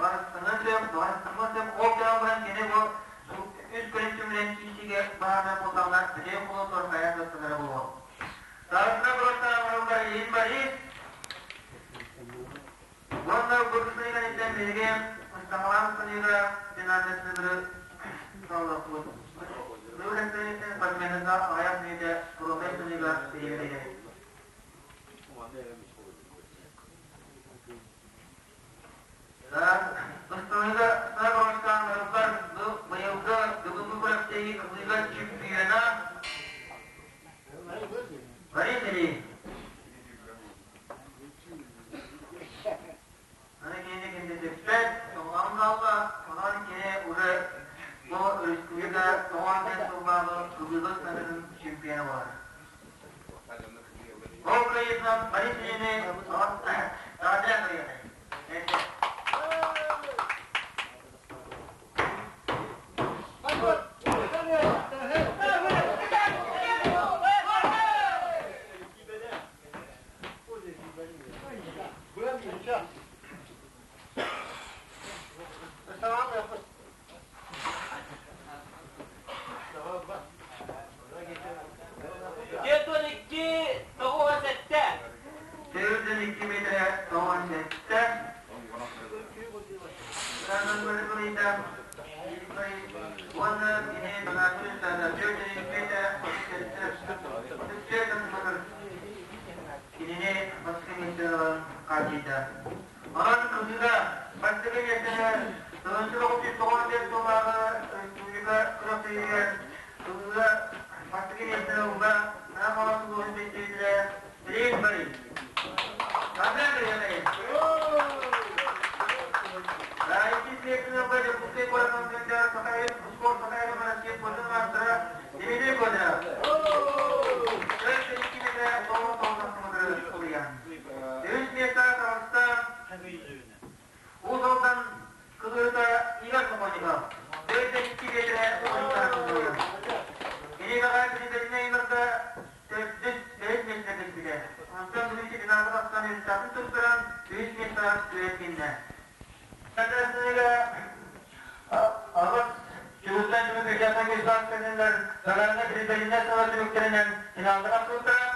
барыстыҥа сөп, барыстыҥа сөп. Ол гынан баран кини бу үс көрүҥ түмүлэн киирсиигэ баһаарынай буоллаҕына бүтүн холотуор хайаан да буолуо. Сарсына бырастаан илин барыы Уонна бу кэнниттэн биһиги Ыстаҥалаан сыныыга финальнай саллаппыт. Сыл кэнниттэн спортсменнарга аҕыйах мүнүүтэ Курултай сыныыга бириэмэ Ыстаҥыга саа ыаллар быйылгы бүгүҥҥү күрэхтэһии кылыыга чемпиона Борис Ильин. Аны кини кэннититтэн тоҕон хаалла, онон кини уже бу республика 95 сыллааҕы кылыыга ыстаныытын чемпиона буолар. Ол кыайыытынан Борис Ильини эҕэрдэлээн кыайыатай. 42 97. 42 метрэ 97. Уонна кини Кинини бастакы миэстэни ылан хааччыйда. Онон кыһыыга бастакы миэстэни 1994 сыллааҕы республика күрэхтэһиитигэр кыһыыга бастакы миэстэни ылла Нам Хаҥалас улууһун представителэ Рейс Борис. Иккис миэстэни ылла Дьокуускай куораттан сылдьар спорт Сахаев Россия спордун маастара Дмитрий Козырев. Үс миэстэ таҕыста Уус Алдан кылыыта Игорь Сокольников. 42 биэдэрэ ойуктара Кинигэҕэ президентинэ ыҥырда төрдүс бэһис миэстэ кэлбитэ. Онтон бүгүн финалга тахсан результатын туттаран үһүс миэстэҕэ үөрэтиннэ. Аҕыс чугустан түмүк участок государственнылар Гагарина президентинэ сыла түмүктэринэн финалга тахсыбыттара.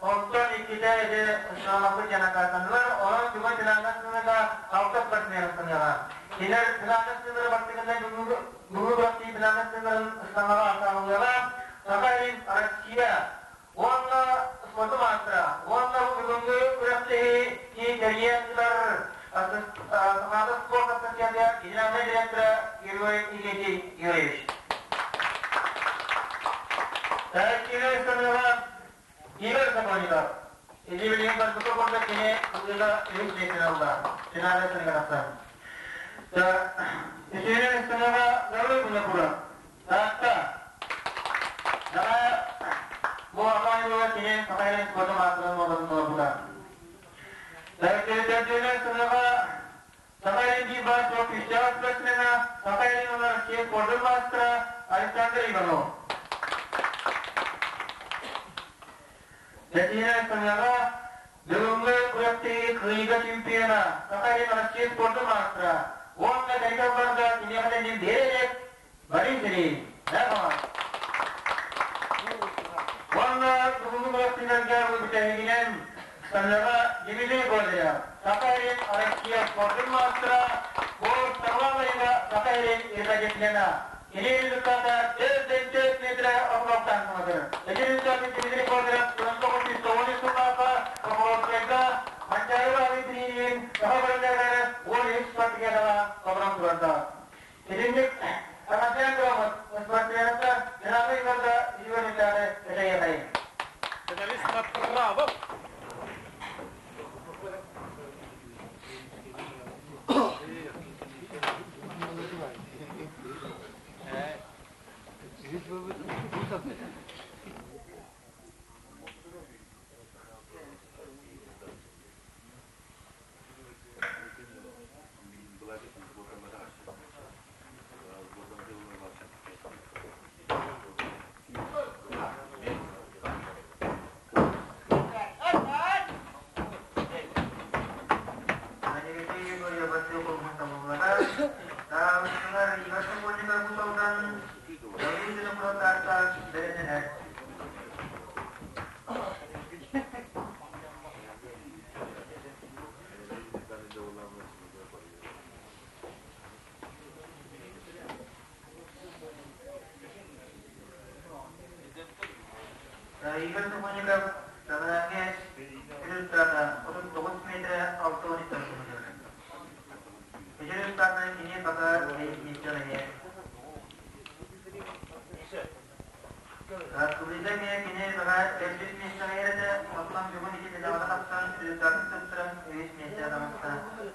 Онтон иккитэ ити сыалаппыт дьанакаатаннылар. Онон бүгүн финалга сыныга алта спортсмен ыстаныаҕа. Кинилэр финалга сыныгы бастыгынан бүгүҥҥү күрэхтии финалга сыныгын ыстанаҕа атаалыаҕа. Саха сирин Россия уонна спорду маастара уонна бүгүҥҥү күрэхтэһии тэрийэн ыытар Сахаада спорт ассоциация генеральнай директора Георгий Игнатий Юрьевич. Киирэ ыстаныыга Игорь Сокольников. Ити билигин барбыта курдук кини ылыыга үһүс миэстэни ылла. Финалга сыныгар тахсан. Үсүһүнэн ыстаныыга Гаврил Винокуров. Таатта. Дара бу Апаеваҕа кини Саха сирин спордун маастарын уолатын толорбута. Төрдүнэн сыныга Саха сирин биир баар суох күүстээх спортсмена, Саха сирин уонна Россия спордун маастара Александр Иванов. Бэтиинэн сыныга бүгүҥҥү күрэхтэһии кыайыыга чемпиона, Саха сирин Россия спордун маастара уонна кэлин барда киниэхэ тэҥин биэрэ илик Борис Ильин, Уонна бүгүҥҥү күрэхтэһиилэргэ бүтэһигинэн Саныаҕа Дмитрий Козырев, Саха сирин Россия спордун маастара, спорт Саҕалаан ыйыга Саха сирин Екатерина. Кини результата 4,4 метрэ отуттан саҥатар. Эдэр ыччаты Дмитрий Федоров 1993 сыллаахха Покровскайга Манчаары Баһылай бирииһин саха бырайыагар 13 спартакиадаҕа хабыран турарда. Итинник Амасян тураммыт спортсменка Динамы Ивановна Ивановичаны этэйиэхэйин. Финалист направо. Игорь Сокольников Саҕалааҥҥа результата 39 метрэ 63 сылдьар. Эдэр ыстаатынан кини пока бэйэтин эмиэ. Кыбыйда эмиэ кини баҕа төрдүс миэстэҕэ этэ, оттон бүгүн ити финалга тахсан результатын туттаран үһүс миэстэҕэ таҕыста.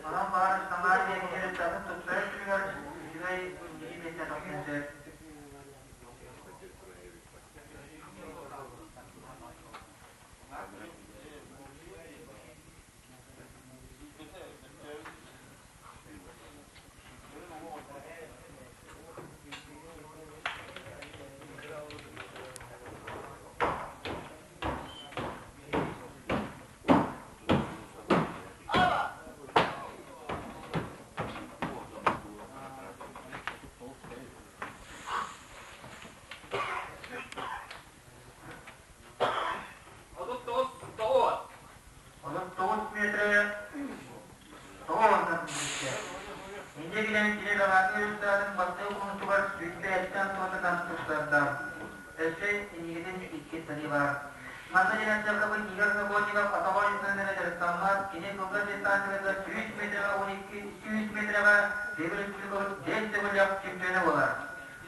Онон баҕар Самара эмиэ кини результатын туттарар түмүгэр үчүгэй икки миэстэ тахсыан сөп. 39 тоҕус. 39 метрэ тоҕус бүттэ. Инньэ гынан кини Гагарин результатын бастакы кунутугар сүүрбэттэн туотатан туттарда. Өссө иннигитин икки сырыы баар. Манна диэн эттэххэ, Игорь Сокольников атаҕа ойуунан эрэ дьарыктаммат, кини кылгас дистанцияга 100 метрэҕэ 12, 200 метрэҕэ Игорь Куликов 5 төгүллээх чемпиона буолар.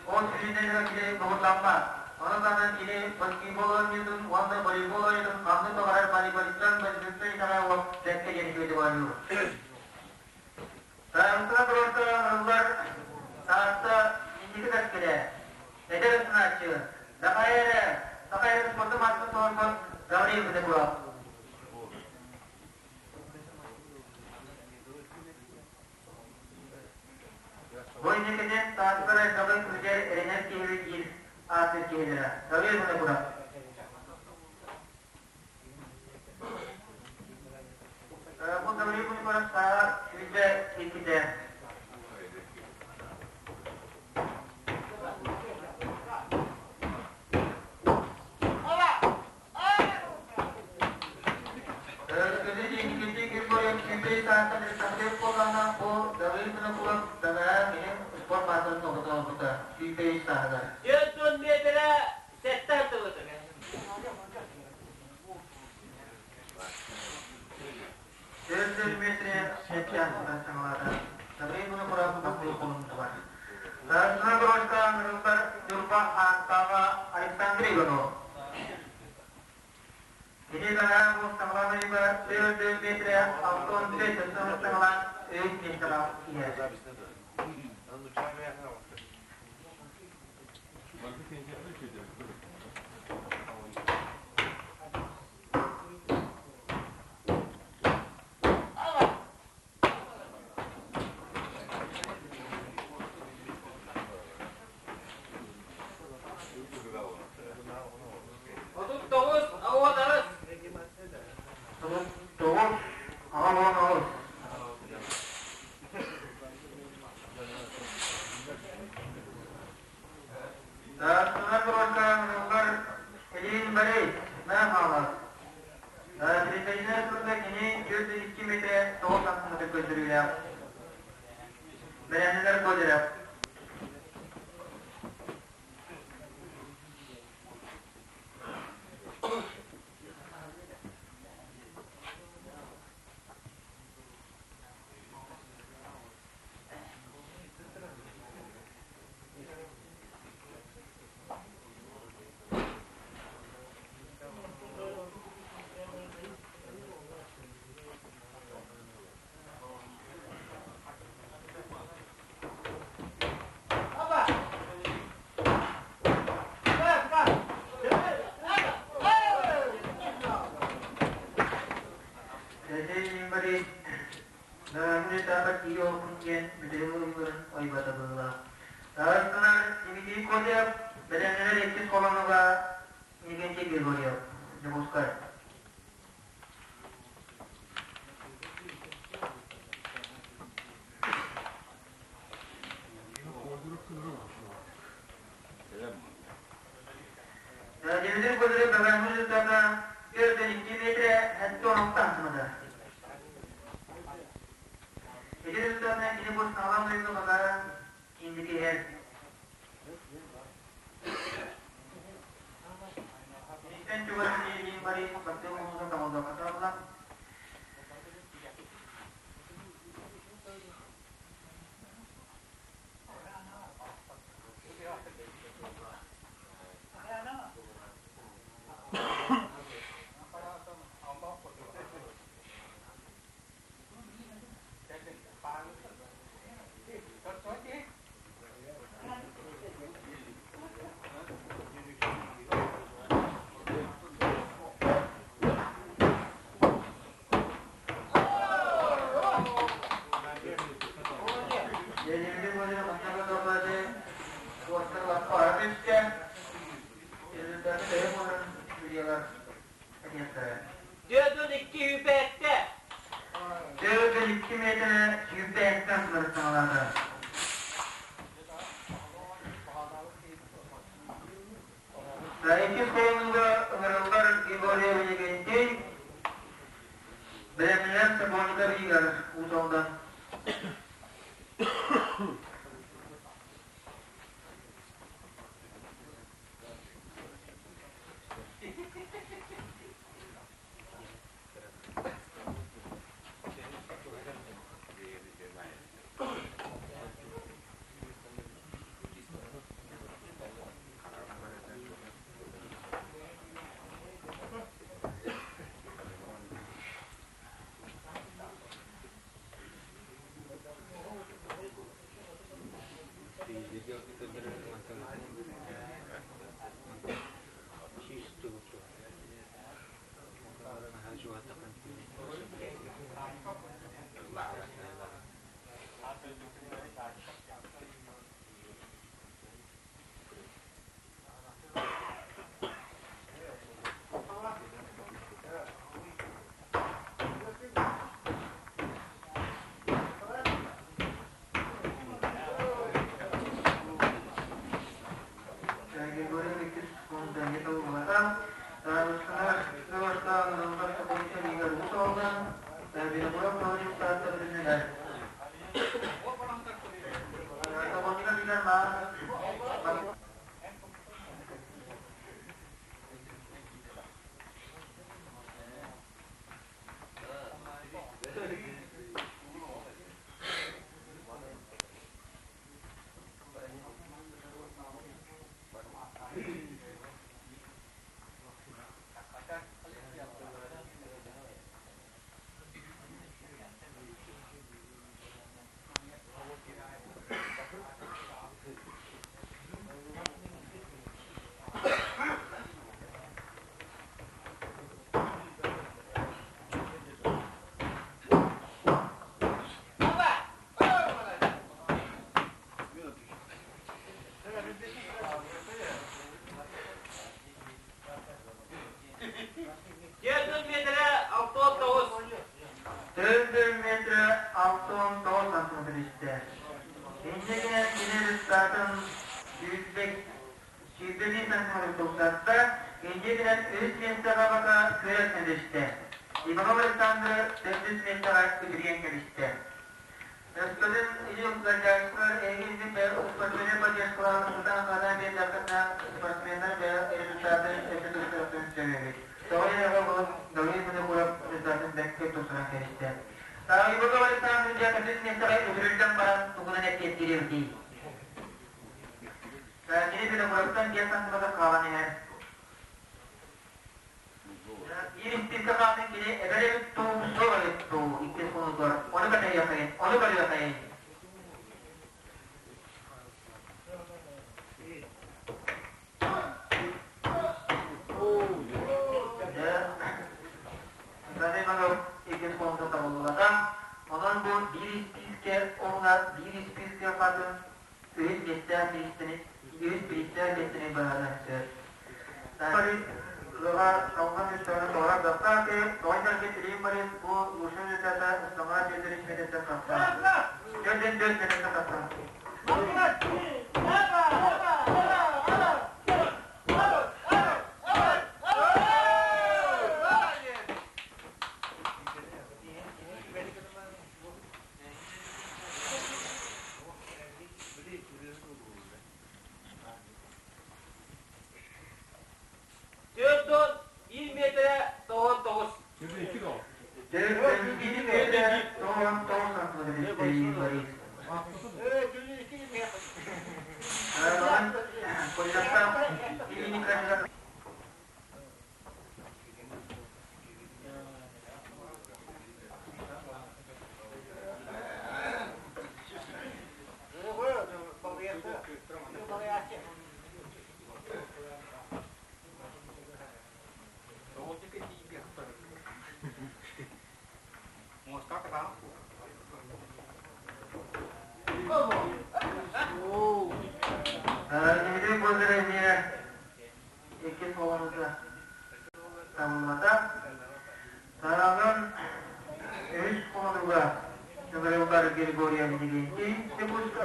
Ол сүүрүүнэн кини муҥурдаммат. Ону таһынан кини баскетбол оонньуутун уонна волейбол оонньуутун ханнык баҕарар волейболистан бандьыыттан итэҕэйэ уох бэркэ диэн үчүгэйдик оонньуур. Саамсына туруорса ыҥырыллар Таатта инники кэскилэ, эдэр ыстанааччы, Сахая эрэ, Саха эрэ спорду маастар толорбут Гаврил Винокуров. Бу инникитин сааспар элбэҕи күүтэр эрэнэр киһибит диир аатыр киһилэрэ Гаврил Винокуров. Бу Гаврил Винокуров сааһа 22-те. 40 метрэ сэттэ артылытык. Александр Иванов. Кини бэҕэһээ бу саҕаланыыга 4 метрэ 65 саҕалаан үс миэстэҕэ иһэр. 39 ауадарыс. 9 аҕа Саастана туруорса Алексей Борис Дорогой этапа тиийэ олохпун диэн бүтэһик ыйбарын ойбото быһыылаах. Саастанар Дмитрий Козырев бэлэмнэнэр иккис холонуга Никентий Григорьев, Дьокуускай. Дмитрий Козырев бэлэмнэнэр результата 4,2 метрэ 76 сантиметр. Ити результатынан кини бу саҕалаан дойду баҕара инники иһэр. Киниттэн чугас Ильин Борис баттык оҥоһуута табыллыбакка табыллан Дьиэлэрин уонна хантан да куостар лаппа ара түстэ. Результаты төһө буоларын судьуйалар этиэхтэрэ. 42 үпэттэ. 42 метрэ 27 сылар саҥалаата. Иккис холонууга ыҥырыллар Григорий Легентей бэлэмнэнэр Сокольников Игорь Уус Алдан. Григорий Викторович Кундани табыллыбата. Ыстана ыҥырыллар Сокольников Игорь Уус Алдан, Винокуров Владимир Таатта билиннилэр. Сокольников Игорь Маар 4 метрэ 69. 4 метрэ 69 сантиметр истэ. Инньэ гынан кини результатын 121 сантиметр тупсарда, инньэ гынан үс миэстэҕэ бака күрэс түстэ. Иванов Александр төрдүс миэстэҕэ үтүрүйэн кэбистэ. Өскөтүн илин эһиги спортсмены поддержкалаан утан-хадан биэрдэххитинэ спортсменнар бэйэ результатын өссө тупсарыахтарын сөп эбит. Тоҕо диэтэххэ былыр Давид Винокуров результатын бэркэ тупсаран кэбистэ. Иванов Александр дьэ төрдүс миэстэҕэ үтүрүллэн баран тугунан эппиэттиир эбитий? Кини Винокуровтан биэс сантиметр хаалан иһэр. Биир испиискэ хаатын кини эбэр эбит дуу, суох эбит дуу иккис хонуутугар ону кэтэһиэххэйин, ону көрүөххэйин. Дьэ, Иванов иккис хонуутугар Ильин Борис бу лучший результата ыстамаҕа тиэрдэр миэтэттэн тахса. 404 миэтэттэн тахса. 41 миэтэрэ 99. 41 миэтэрэ 99 сантиметр Ильин Борис. Поляртан Ильин кандидат Дмитрий Козырев эмиэ иккис оҕонута табыллыбата. Тараҕан үһүс хонуга Гаврилдар Григорьев Левентий Якутска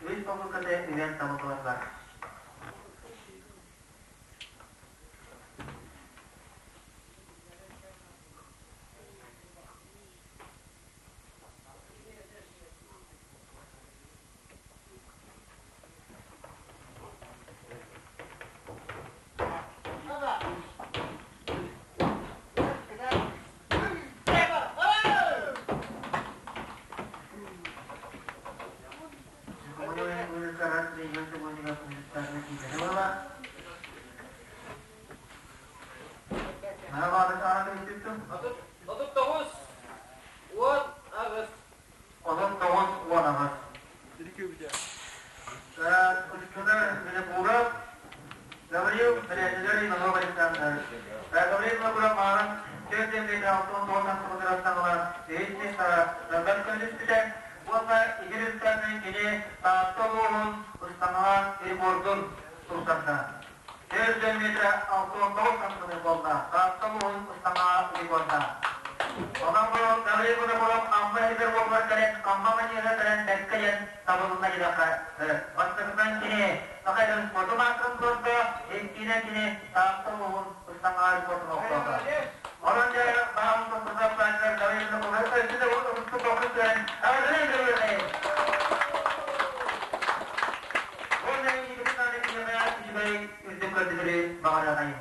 Үс 39 18. 39 18. Гаврил Леонидович Иванов Александр. Гаврил Иванов Марын, уонна игиристэрин кини Таатта улууһун ыстаҥаҕа рекордун тупсарда. 4 метр 69 сантиметр буолла. Таатта улууһун ыстаҥаҕа рекорда. Онон бу Гаврил Винокуров Амма иһигэр буолбар кэлэн, Амма маньыыга кэлэн бэркэ диэн табылынна диэххэ. Бастакынан кини Саха сирин спорду маастарын туорда, иккиинэн кини Таатта улууһун ыстаҥаҕа рекордун олохтоото. Онон дьэ, баҕам Гаврил Винокуров өссө да устук көтөн, үрдүк көрдөрүү баҕарыаҕайын.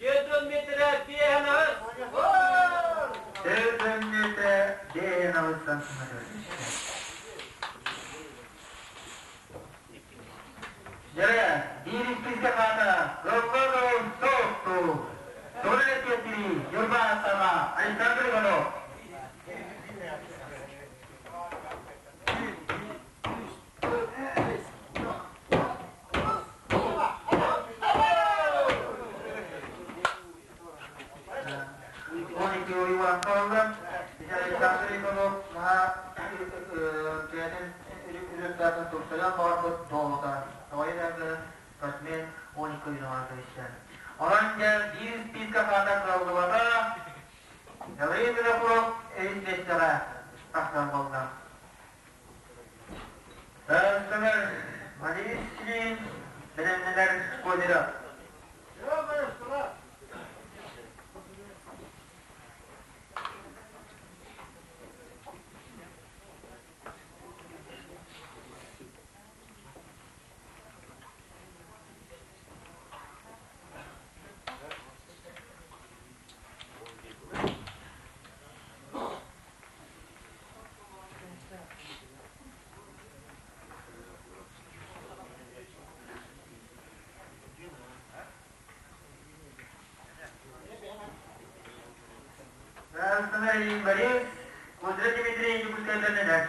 4 метр 5 4 метр 5 сантиметр. Дьэ, биир иккискэ хаата, Роккодо Сотту, Торре Ньурба Астана, Александр Иванов. 12 уйуан қалды. Александр Иванов кәтін результатын тупсаран барды долута. Ойнады спортсмен 12 уйуан көшті. Онан бір списка қата қалдыбата, Гаврил Винокуров эйн бестера тахсан болды. Үстіңір Марисин білімнелер көдірі. Ильин Борис, Козырев Дмитрий Якутскайданнар.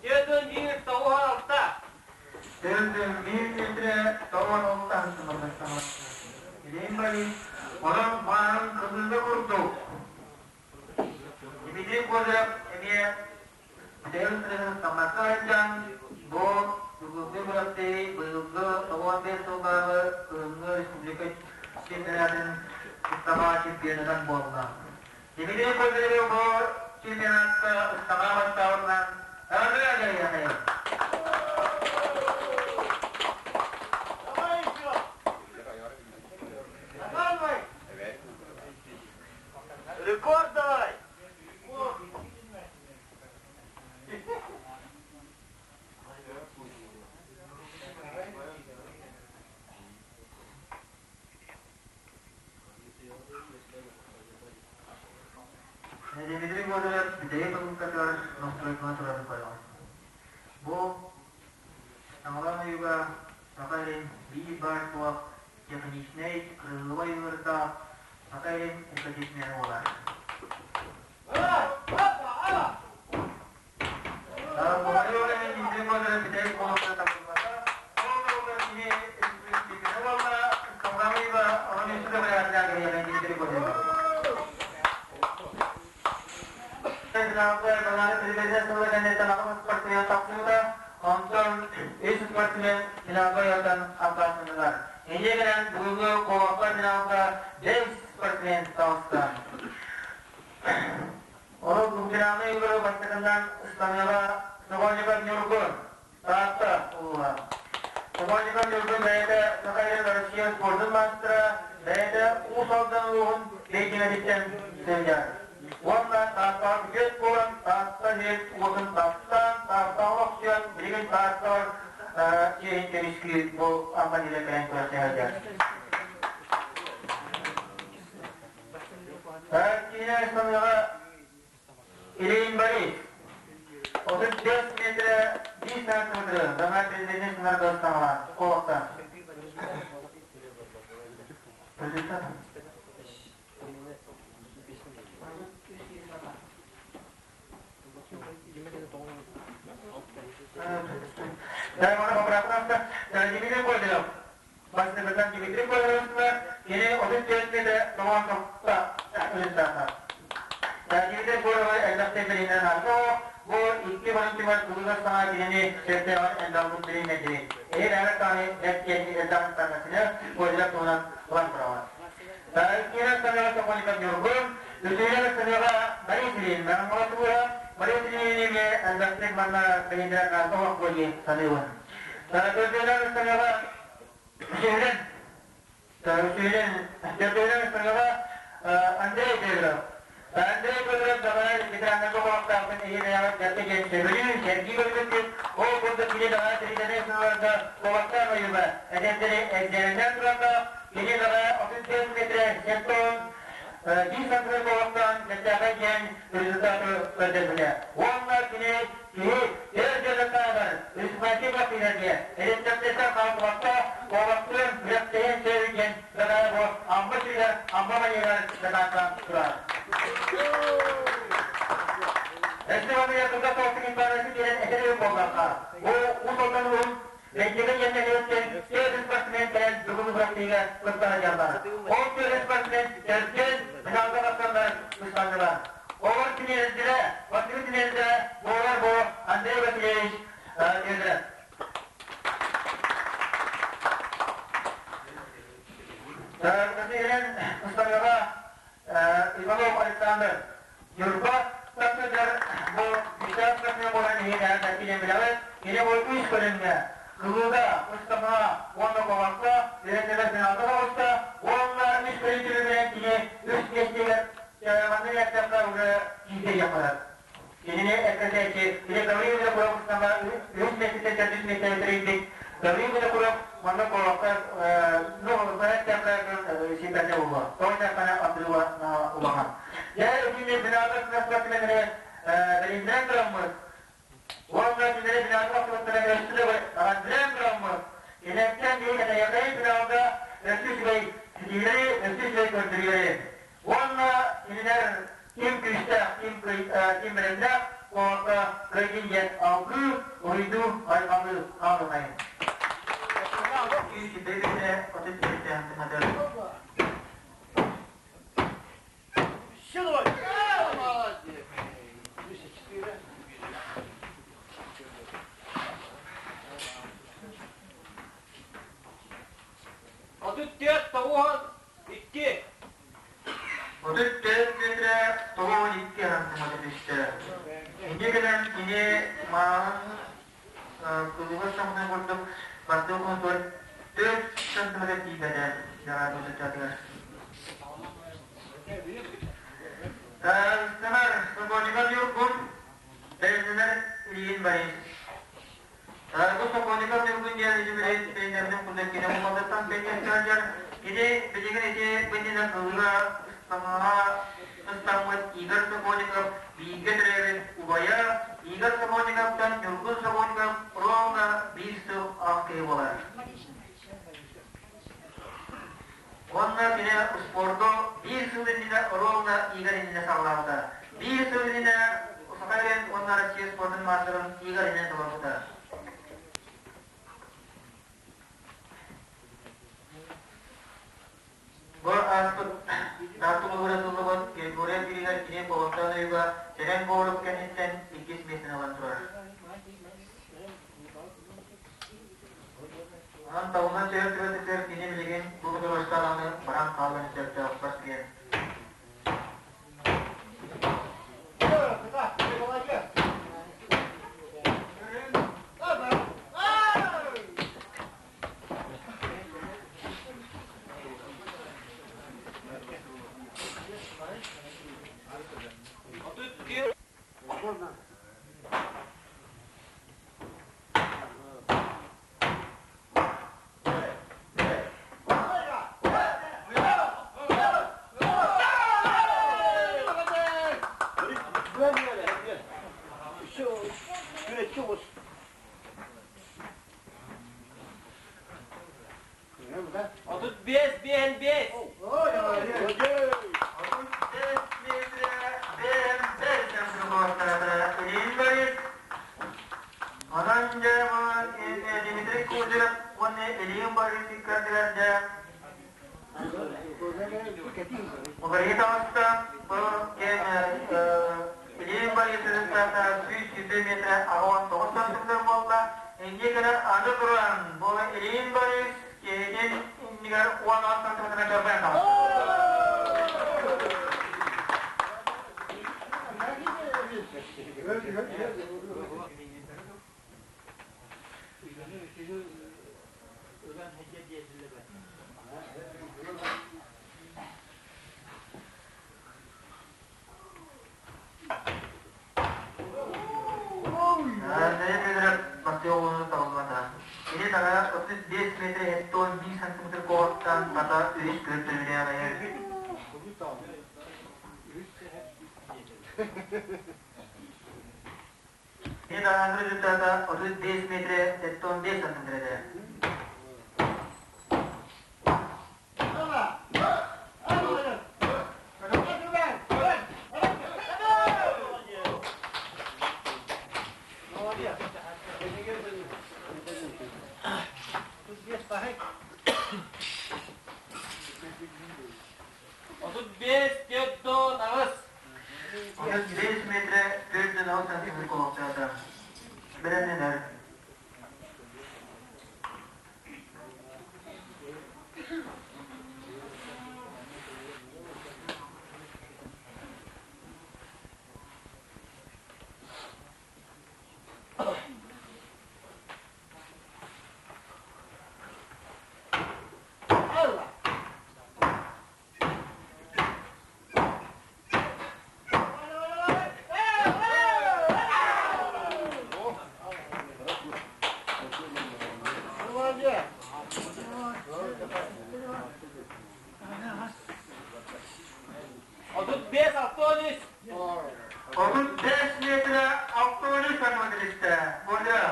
Дьэ, 41 96. 41 метрэ 96 сантиметр. Ильин Борис, онон баарын кызылга курдук. Дмитрий Козырев эмиэ бүтэһик сырыһын саммакка сылдьан, бу бүгүҥҥү күрэхтэһии быйылгы 95 сыллааҕы кыһыҥҥы республика чемпионатын устаҕа чемпионунан буолла. Дмитрий Козырев бу чемпионатка устаҕа бастаабытынан ырыа дьарыйахайын! Давай еще! Давай! Рекорд давай! Дмитрий Козырев бүтэһик ылынкатыгар настройканы турарын көрөҕүн. Бу Таҥалаан ойууга Саха сирин биир баар суох техничнэй, кырыылыбай ыырдаах Саха сирин эстетичнэйэ буолар. Дмитрий Козырев бүтэһик буолуохта табыллыбата. Ол туһугар кини республиканы буолла, Таҥалаан ойууга онон өссө да бэрээдэктээх Дмитрий Козырев. Финалга кэнниттэн аҕыс спортсмен тахсыбыта, онтон үс спортсмен финалга ыйатан аккаастаннылар. Инньэ гынан бүгүҥҥү куобахха финалга бэс спортсмен таҕыста. Ол финалга ыйылары бастакынан Станыла Сокольников Ньургун, Таатта улууһа. Сокольников Ньургун бэйэтэ Саха сирин Россия спордун маастара, бэйэтэ Уус Алдан улууһун Бэйдиҥэтиттэн сылдьар. Уонна Тааттаҕа күтүөт буолан, Таатта сирин уотун таптаан, Тааттаҕа олохсуйан, билигин Тааттаҕар чиэһин көмүскүүр бу Амма сирэ кэлэн күрэхтэһэ сылдьар. Киинэ саныаҕа Ильин Борис, 35 метрэ 1 сантиметры Замар президент саҥарда Колоктан. Дмитрий Козырев. Бастакытынан Дмитрий Козыревка кини 34 метрэ 96 ылыттаата. Дмитрий Козырев элбэхтик билинэн арга бу икки барынтыгар кылгас саҥа кинини сөптөөҕөр элбэхтик билиммэтини. Эһир аны бэрт киэн элбэх ыстаатасыны Козырев туһунан ылан тураҕын. Кира Саныга Сокольников Ньургун, Үтүөлэр Саныга Борис Ильин Маҥалатыгыра, Борис Ильин элбэхтик манна билиннэрэн наада оһох диэн саныыбын. Көрдүөлэр Саныга Үсүһүнэн Үсүһүнэн Төрдүһүнэн Саныга Андрей Федоров. Андрей Федоров даҕаны ветераннарга олохтоохтун иһин дьарга диэн сөбүлүү, сэргии көрбүппүт. Ол курдук кини даҕаны тридцать сылларга куобахтаах ойууга эдэрдэри экзаменнаан турарга кини даҕаны 34 метрэ 70 биир сантиметр куобахтаан бэртээхэй диэн результаты көрдөрбүтэ. Уонна кини киһи өр дьарыктааҕар республика бахтыырарга рецептэртэн хаалсыбакка куобахтыын күрэхтэһиэн сөбүн диэн даҕаны бу Амма сиригэр Амма маньыгар дакаастаан турар. Өссө манныгар кылгас соҕустук информация биэрэн этэр эбит буоллахха, бу Уус Алдан улууһун Бэйдигэ диэн нэһилиэктэн төрүт спортсмен кэлэн бүгүҥҥү күрэхтэһиигэ кыттан сылдьаллар. Ол төрүт спортсмен төрдүөн финалга тахсаннар ыстаннылар. Олор тренердэрэ, бастакы тренердэрэ буолар бу Андрей Васильевич Федоров. Кэлэн ыстарыаҕа Иванов Александр Ньурба сылдьар бу күүстээх спортсмен буолан иһин кэлэн билэҕит. Кини бу үс көрүҥҥэ. Кылыыга, ыстамаҕа уонна куобахха үөрэннэрэр финалга таҕыста уонна үс көрүү түмүгүнэн кини үс миэстэтигэр маннык эттэххэ уже киирсэ диэххэ Кинини эккирэтээччи били Гаврил Винокуров ыстаҥа үһүс миэстэттэн төрдүс миэстэни тэрийбит Гаврил Винокуров манна куобахха ну эттэххэ сиэппэтэ буолуо. Тоҕо диэтэххинэ Андреева улахан. Дьэ итинник финалга спортсменнары бэлиэтинэн тураммыт Уонна кинилэри финалга тахсыбыттара өссө да аҕандыраан тураммыт, кинилэртэн биһиги кэтэһиэххэйин финалга өссө үчүгэй ситиһиилэри, өссө үчүгэй көрдөрүүлэри. Уонна кинилэр ким күүстээх, ким, ким бэлэмнээх куоракка кыайдын диэн алгыы, уруйдуу, айҕалыы хаалымайын. Күүс 31 сантиметр. Все давай! Молодец! 204. 34 92. 34 метрэ 92 сантиметр түстэ. Инньэ гынан кини маҕан кылыгас саҥатын курдук бастакы хонтуор 4 сантиметр тиийбэтэ дьаҕар бу. Сымар Сокольников Ньургун, бэриннэр Ильин Борис. Бу Сокольников Ньургун диэн үчүгэй тренердин курдук кини мухалдаттан тренер Кини билигин ити бынньынан ылыга ыстамаҕа ыстаммыт Игорь Сокольников бииргэ төрөөбүт убайа Игорь Сокольниковтан Ньургун Сокольников ровно биир сыл аҕа киһи буолар. Уонна кини спорду биир сыл иннинэ ровно Игорь иннинэ саҕалаабыта. Биир сыл иннинэ Саха сирин уонна Россия спордун маастарын Игорь иннинэ толорбута. Бу ааспыт Таатта улууһугар тыллыбыт Григорьев бииригэр кини Болоттоон ойуга Сэрэн Боолук кэнниттэн иккис миэстэни ылан турар. Онон табыллан түһэр түбэлтэтигэр кини билигин бу бодоруостааҕыны баран хаалыан сөптөөх спортсмен. 35 5 5. Онон дьэ Дмитрий Козырев уонна Ильин Борис иккардыгар дьэ уларыйа таҕыста. Бу кэм Ильин Борисович 120 метр 89 сантиметр буолла. Инньэ гынан аны туран бу Ильин Борис киһитин иннигэр 16 сантиметрынан чорбойон таҕыста. Андрей Федоров бастыҥ табыллыбата. Кини таҥара 35 метр 75 сантиметр куоҕастаан хата үһүс көрдөрүүнү аҕайар. Кини таҥара результата 35 метр 75 сантиметр этэ. 35 4 8. 35 метр 4 сантиметр колоктаата. Бэлэмнэнэр. метрэ 63 сантиметр Боря.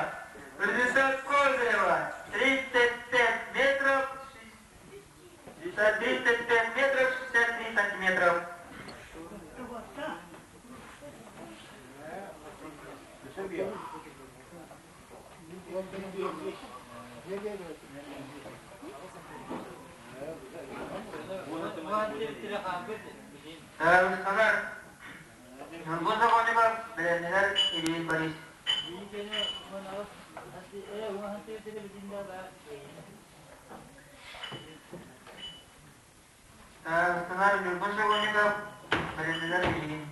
Результат Козырева 35 метров 35 метров 63 сантиметров. Александр, Ньургун Сокольников, бэлэмнэнэр Ильин Борис. Александр Ньургун Сокольников, бэлэмнэнэр Ильин.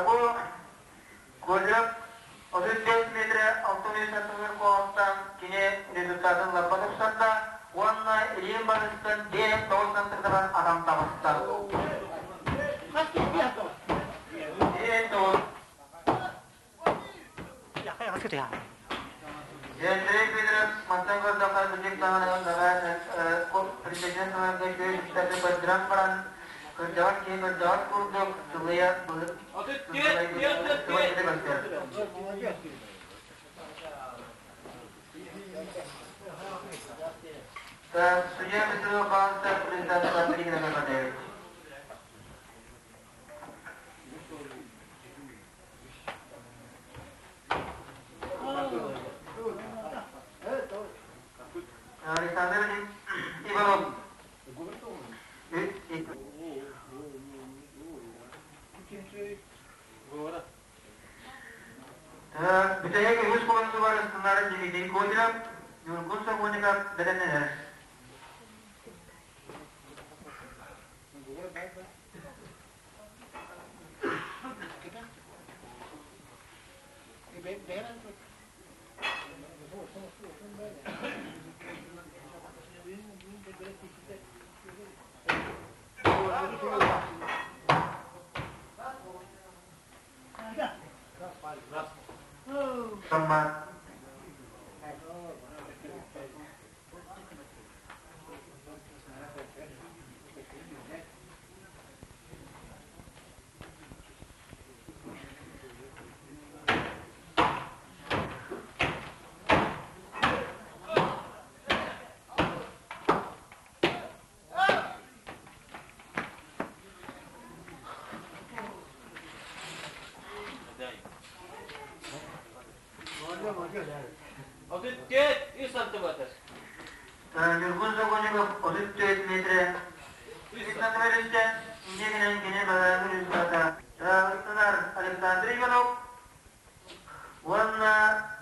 Бу Козырев 35 метрэ 63 сантиметр куоҕастаан кини результатын лаппа тупсарда уонна илиин барыстан 5-9 сантиметрынан атан таҕыста. 5-9. Андрей Федоров мантан көрдөххө билик даҕаны президент саҥарга үчүгэй үстэргэ көрдөрөн баран кырдьаҕас киһи кырдьаҕас курдук сылыйа көстөр. Судья Петров Павлович президент Андрей Геннадьевич. Александр Иванов. Бүтэһик үһүс куонсубар ыстыннарын Дмитрий Козырев, Ньургун Сокольников бэлэмнэнэр. Саммат. 34 3 сантиметр. Ньургун Сокольников 34 метрэ. Үс сантиметр иннигинэн кини балаҕан результата. Сынар Александр Иванов уонна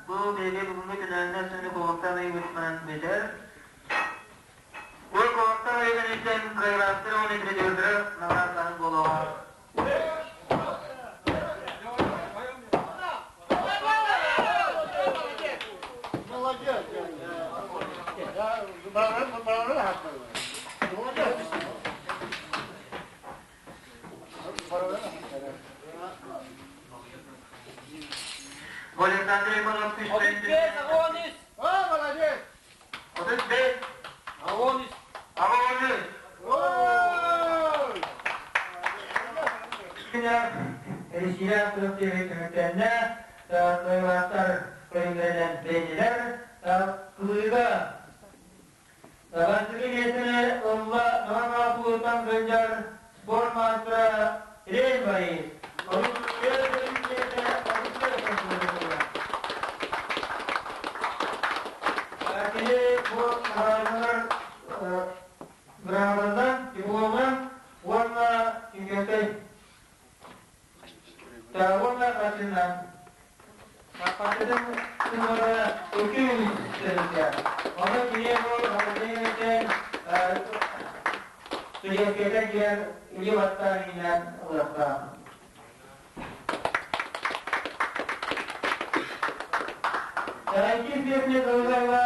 бу биһиги бүгүҥҥү түнээннэ сүннү куоҕуттан ыйбытынан бүтэр. Бу куоҕуттан ыйыгын кыайыылаахтар уонна призердары наҕараадалааһын буолуоҕа. Молодец! Александр Иванов 35 Агонис! А, молодец! 35 Агонис! Агонис! Эрисиилээх күрэхтэһии түмүктэннэ, кыайыылаахтар көрүҥнэринэн биэрдилэр. Кылыыга Бастакы миэстэни ылла Маҥан сылдьар спорт маастара Рейн Борис. Кини бу хаһаайыннар грамотанан, дипломунан уонна түҥкэккэй уонна харчынан Хаппатытын сымара өкүүн тэрилтэ. Ону кини бу хаппатытын Судьяскайга киирэн илии баттаан иҥинэн ылыахтаах. Тарайкин песня кылыгайла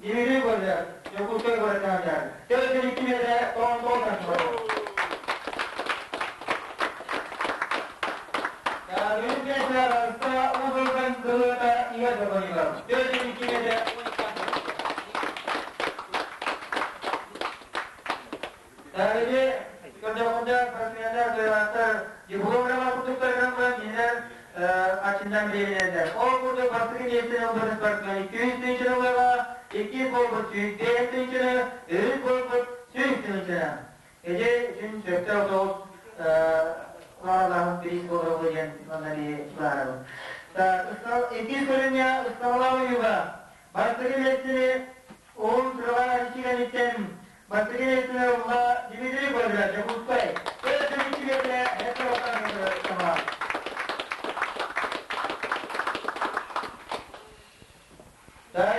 Дмитрий Козырев, Дьокуускай куораттан Төрөтүн метрэ 19 сантиметр. Бүгүн песня Растаа Уус-Алдан кылыата Игорь Сокольников. Төрөтүн 2 метрэ 12 сантиметр. Тәһиги көрдөхүндә спортсменнар кыйгаттар дипломнар курдуктарынан баран кинилэр ачындан биэринэллэр. Ол курдук бастакы миэстэни ылбыт спортсмен 200 тыһыынчаны ылыаҕа, иккис буолбут 105 тыһыынчаны, үһүс буолбут 100 тыһыынчаны. Ити үчүн сөптөөх соҕус лааралааһын бириис буолара диэн манна биһи быһаарабыт. Иккис көрүҥҥэ ыстаҥалаах ойууга бастакы миэстэни Уһун сыралаах эрчийгэниттэн бастакы миэстэни ылла Дмитрий Козырев, Дьокуускай. Төрүт миэстэ Хекторовтан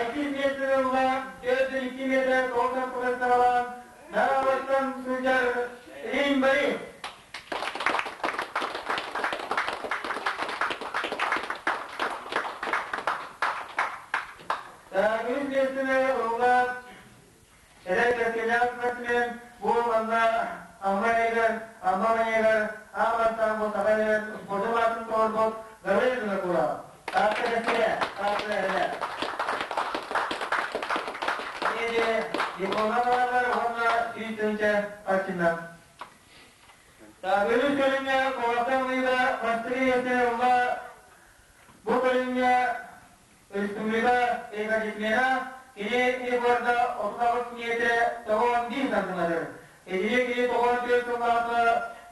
Иккис миэстэни ылла 402 метр толкан саҕалаан Нараваттан сылдьар Рим Борис. Үс миэстэни ылла Эдэр кэскиллээх спортсмен бу манна Амма эйигэр, Амма Манегар аан бастаан бу Саха сирин спордун аатын толорбут Гаврил Винокуров. Таатта кэскилэ, Таатта эрэлэ. Диэри дипломнан бараллар уонна 100 тыһыынча харчынан. Үһүс көрүҥҥэ куораттан ыйыыга бастакы миэстэни ылла Бу көрүҥҥэ Республика экодисмена кини рекорда 38 миэтэрэ 91 сантиметр. Итини кини 94 сыллаахха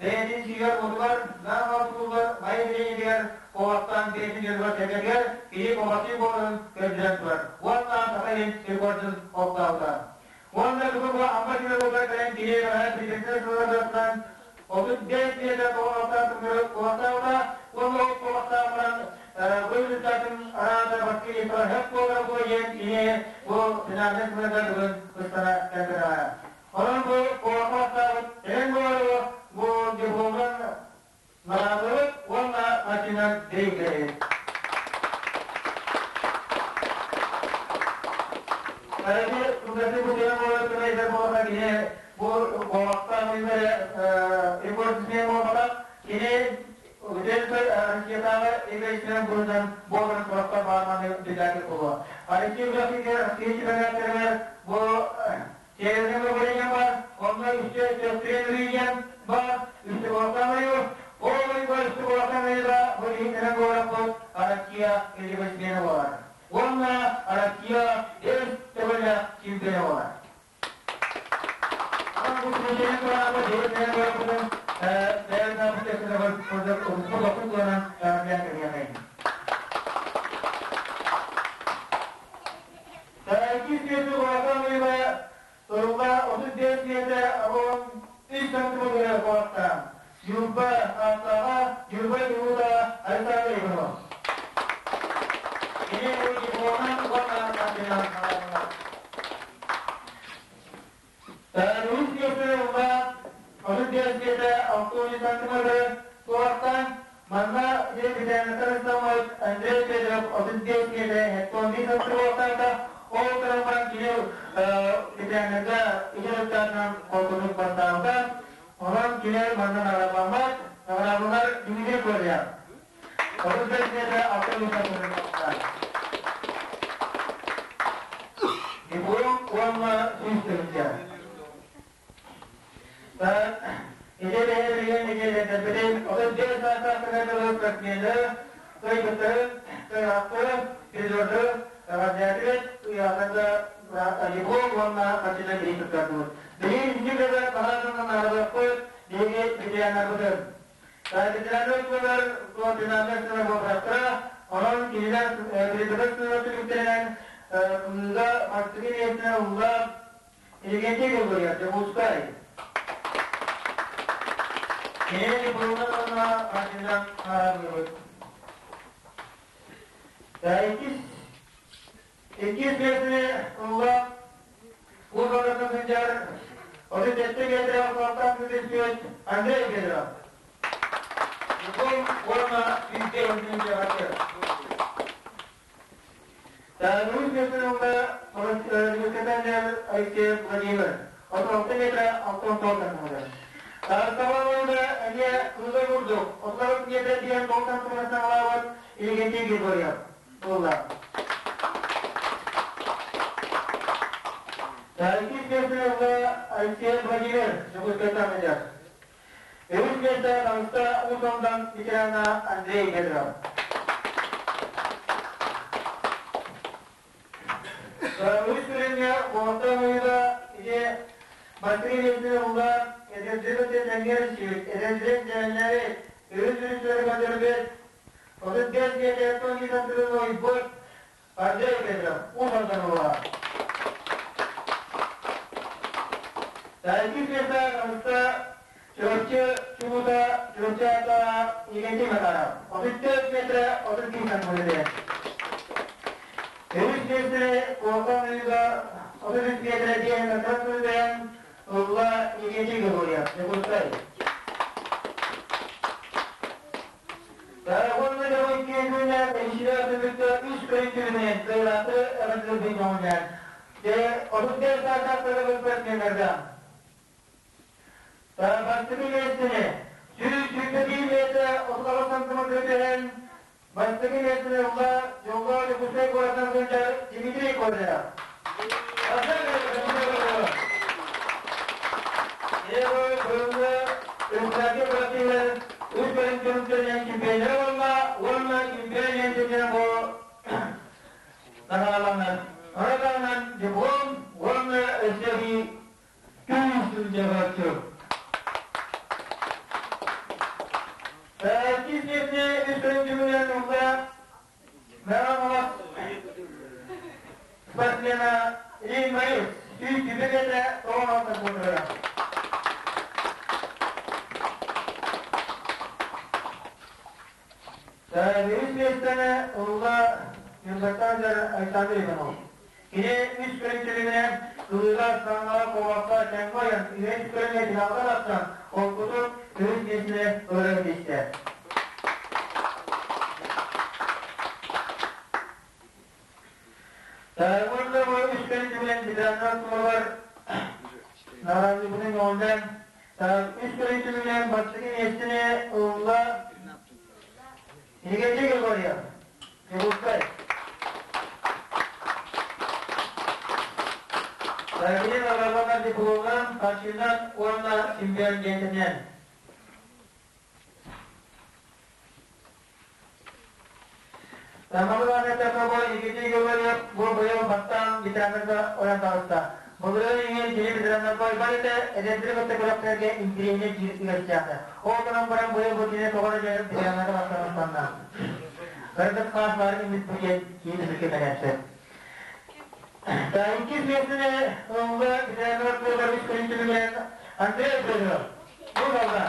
бэйэтин сиигэр-уотугар наан тутуллар май бириэмэтигэр куобахтаан бэйэтин дьонугар сэргэтигэр кини куобахтыы буоларын көрдөрөн турар уонна Саха Сирин рекордун олохтообута. Уонна бүгүн бу Амма сирэ-уотугар кэлэн кини президенттэр сылларыттан 35 миэтэ тоҕо куобахтаабыта уонна ол куобахтаан баран бу результатын араата Василий Парахов буолара буо диэн кини бу финальнай сылларга бүгүн ыстана кэлбэтэҕэ. Онон бу куобахтаабыт эҥин буолару бу дипломун наҕараадалабыт уонна харчынан бириинкэлэбит. Арыгы кылгастык бу тыа буолар көмөйдөр буолла кини бу куобахтаах үйэлэрэ рекордсмен буолбатах кини Бүтүн Россиятааҕы эгоистынан быһыытынан буоларын сурахтар баарманы биллэрбит буолуо. Алексей Графикер Россия чемпионаттарыгар бу Северный Моголия бар, онно үстэ Сестрин Рыйян бар, үстэ Балкан ыйы, ол ыйга үстэ Балкан ыйыга бу иһинэн буоларбыт Россия эгоистмена буолар. Уонна Россия үс төгүллээх чемпиона буолар. Иккис миэстэ улахан ыйга ылла 35 миэтэ 13 сантиметр куораттаан. Ньурба ааттааҕа Ньурба Ньурба Александр Иванов. Кини бу дипломунан уонна харчынан наҕараадаланар. Үһүс миэстэ ылла 35 миэтэ 60 сантиметр куораттаан. Манна дьэ бүтээҥҥиттэн ыстаммыт Андрей Федоров 35 миэтэ 71 сантиметр ол гынан баран кини бүтээҥҥэ үс өрүттээҕинэн холкутук бастаабыта. Онон кини манна наҕараадламмат, наҕараадалар Дмитрий Коля. 35 миэтэ 63 сантиметр Диплом уонна 100 тыһыынча. Ити бэйэ билигин нэдиэлэтэрбитин 35 саастаахтарга дылы спортсменнары, кыайбыттары, кыайаахтары, призердары эҕэрдэлээтибит, ыйаахтарга диплом уонна харчынан бириис туттардыбыт. Билигин итинник дьоно хаһан наадалыахпыт, биһиги ветераннарбытын. Ветераннар туһугар финальнай сыла буолбатахтара, онон кинилэр призовой сыла түмүктэринэн кымныыга бастакы миэстэни ылла Инники кылгыйар Дьокуускай. Кини дипломун уонна харчынан хараабылыбыт. Иккис иккис миэстэни ылла Уус-Алдантан сылдьар 37 миэтэрэ охсуохтаах түспүт Андрей Федоров. Диплом уонна сүүстэ өҥнүүн дьаҕаччы. Русь Михайловна Алексеев Владимир, 36 метра 69 сантиметр. Саҕалыыга эмиэ кыыга курдук 36 метр диэн 9 сантиметр саҕалаабыт Иннокентий Григорьев буолла. Иккис миэстэни ылла Алексей Владимир, Дьокуускайтан сылдьар. Үһүс миэстэ таҕыста Уус Алдан ветерана Андрей Федоров. Үс күрүҥҥэ Куоста Мыыла ити бастакы миэстэни ылла эдэрдэр тэҥҥэ сүүт, эдэрдэр дьээннэри үһүс үһүстэрэ көрдөрбүт 35 миэтэ Тони ойбут Андрей Петров, Уус Алдан уола. Иккис миэстэ таҕыста Чурапчы чулуута Чурапчы ааттаах Иннокентий Макаров. 34 метрэ 32 сантиметр. Үһүс миэстэни Куокан ыйыга 33 метрэ диэн Макаров бэйэн ылла Иннокентий Григорьев, Дьокуускай. Уонна дьоҕой күнэ Ишилер түмүккэ үс көрүҥ кыайыылаахтары эҕэрдэлэрбин көҥүллээн. Дьэ, 35 саастаахтары спортсменнарга. Бастакы миэстэни 121 миэтэ 38 сантиметры түһэн бастакы миэстэни ылла Дьоллоо Дьокуускай куоратынан сылдьар Дмитрий Козырев. Быйылгы Үрдүкү куратыылар үс көрүҥ түмүктэринэн чемпионнара буолла уонна чемпион лиэнтэтинэн бу наҕарааланнар. Ону таһынан диплом уонна өссө эбии күүс сылдьаҕаччы. Иккис миэстэ үс көрүҥ түмүгүнэн ылла Мэҥэ спортсмена Ильин Борис 120 метрэ 96 сантиметра. Үһүс миэстэни ылла Ньурбаттан Александр Иванов. Кини үс көрүҥ түмүгүнэн ылыыга, саҥаҕа, куобахха, тэҥҥэ ойон, үһүс көрүҥҥэ финалга тахсан, холкутук үһүс миэстэни ыларын ситистэ. Уонна бу үс көрүҥ түмүгүнэн ветераннар туһугар наҕараадалыыбытын көҕүллээн, үс көрүҥ түмүгүнэн бастакы миэстэни ылла Иннокентий Григорьев, Дьокуускай. Кини наҕараадаланар дипломунан, харчынан уонна чемпион диэтинэн. Тамаралаан эттэххэ, бу Никита Григорьев бу быйыл бастаан ветераннарга ойон таҕыста. Былырыын иһин кини ветераннарга ойбон этэ, эдэрдэри кытта күрэхтэргэ интириэһинэй киирсигэ үстээтэ. Ол гынан баран быйыл бу кини тоҕо эрэ дьэ ветераннарга бастаан ыстанна. Кырдык хаас баар имит бу диэн киһи түмүккэ кэлээччи. Иккис миэстэни ылла ветераннар туолар үс күн түмүгүнэн Андрей Федоров. Бу балга.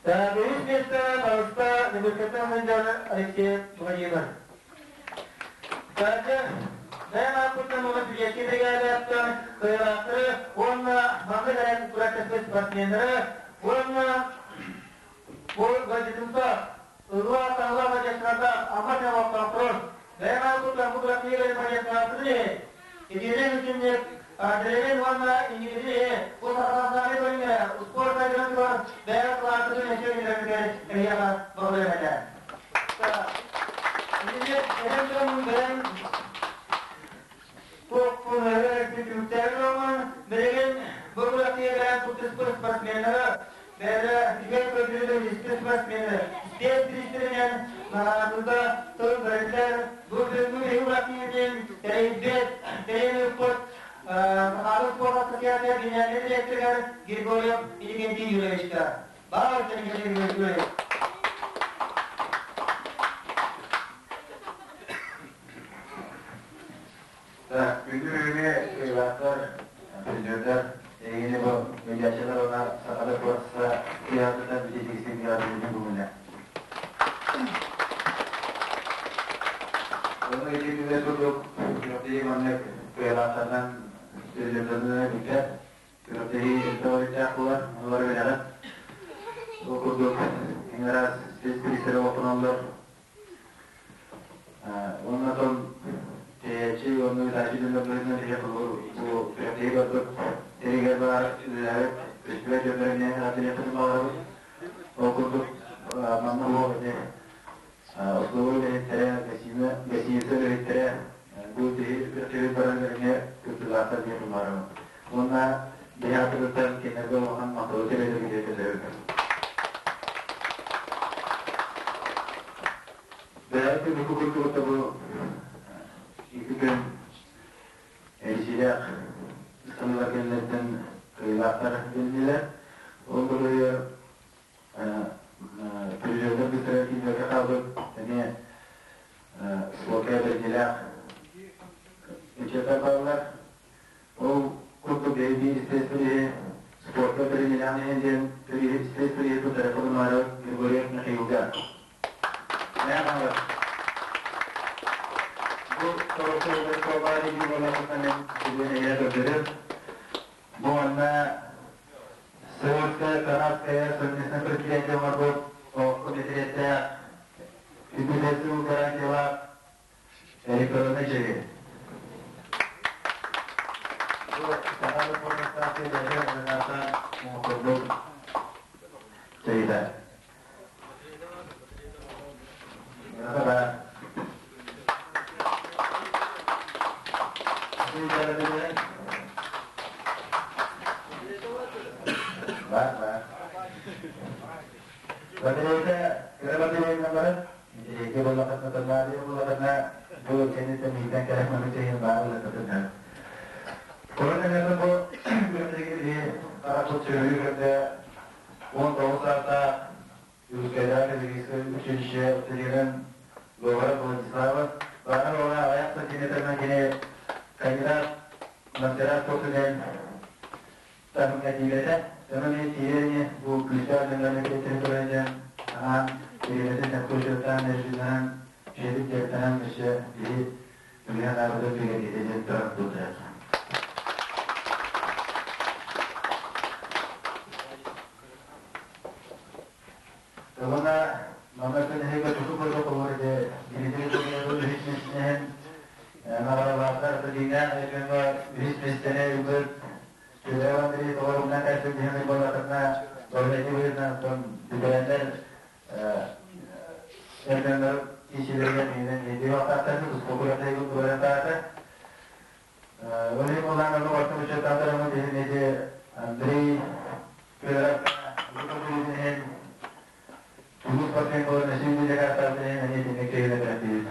Үһүс миэстэ таҕыста Нөмүркэттэн сылдьар Алексей Владимир. Саргы бэйэм ааппыттан уонна Сибиэскэй бригадаттан кыайыылаахтары уонна манна кэлэн күрэхтэспит спортсменнары уонна бу газетымса ылла таһыла бадьассылардаах Амма олохтоохторун бэйэм ааппыттан бу күрэхтэһиилэри бадьассылаахтарын иһин итиинэн үчүннүк Андреевин уонна Ингириһи бу сахалаахтааҕы көрүҥҥэ успуорт сайдарын туһугар бэйэ кылааттарын өссө үүнэрбитигэр эһиэхэ баҕарыам этэ. Итинник эдэр дьоммун бэйэм туохпун өрө түмүктээри оҥон билигин бу күрэхтэһиилэрэ кыттыспыт спортсменнары бэйэлэрэ үчүгэй көрдөрүүтүн испит спортсмены спецприистэринэн наҕараадаларга тыл бэриллэр. Бу бүгүҥҥү биһиги күрэхтэһиибитин тэрийбит, тэрийэн ыыппыт Сахабыт спорт ассоциация генеральнай директорыгар Григорьев Иннокентий Юрьевичка. Баҕар Иннокентий Юрьевич. Күндү бүгүҥҥү кыайыылаахтар, призердар, эһигини бу медиаччылар уонна Сахалар спортса театрынан бүтэтигистик эҕэрдэлиибин бүгүннэ. Онно ити күннэр курдук күрэхтэһии маннык кыайыылаахтарынан, призердарынан бүттэ. Күрэхтэһии элбэх өрүттээх буолар, ону бары билэҕит. Ол курдук эҥин араас спецприистэрэ олохтоноллор. Уонна оттон тэйээччи уонна ыытааччы дьоннор быһыытынан биһиэхэ бу күрэхтэһии барбыт тэригэр баар үлэлээбит көстүбэт дьоннор эмиэ эҕэрдэлиэхпитин баҕарабыт. Ол курдук манна буол ити Оскуола үлэһиттэрэ, гостиница үлэһиттэрэ бу күрэхтэһии барарыгар эмиэ кыттыылаахтар диэн баҕарабын. Уонна биһи аатыбыттан кинилэргэ улахан махталы тириэрдэргитигэр көрдөһөбүт. Бэйэбит күнү курдук бу икки күн Эричилээх ыстаныылар кэннилэриттэн кыайыылаахтар билиннилэр. Ол быһыйар призердэр быстара киирбэккэ хаалбыт эмиэ спорка бэрдилээх ыччаттар бааллар. Ол курдук биһиги спецприһи спорка бэринилээх иһин диэн спецприһи туттара Пономарев Григорьев Михаилга. Бу торохторугар суобаары буоларынан билиэнэйэ көрдөрөр. Бу манна Советская, Канадская совместное предприятие оҥорбут комитеттээх үбүлэсүү гарантиялаах электроннай чэйи. Бу саха спортастаах чэйдэргэ оҥорбут чэйдэр. 19 саастаах Дьокуускайдааҕы педагогическай училище студенын Говоров Владислава баара уола аҕыйах сантиметрынан кини кандидат мастера спорт таһымҥа тиийбэтэ. Онон мин тиийэр бу күүстээх дьоннорун территорияны анаан бириэмэтин сөпкө учуоттаан режимнээн дьиэбит дьарыктанан өссө биһи билиэн аабыта бигэргитэ диэн туран туттарар. Уонна манна күнүһүгэр туту курдук олор ити Дмитрий Кузнецов үһүс миэстэнэн наҕараалаахтар Дьиҥнээх дьоҥҥо үһүс миэстэни ылбыт Федоров Андрей толорумнан кэлбит диэн буоллаххытына Бөрүнэти быһыытынан оттон бүтэрэннэр эр дьоннор киирсиилэригэр миинэн видео туспа күрэхтэһии туруоран Владимир Мулановы орто учуоттаатарымы биһиги Андрей Федоров Тулус спортсмен буолан өсүүнү дьакааттаабытын эмиэ итинник киһилэ бэртиир.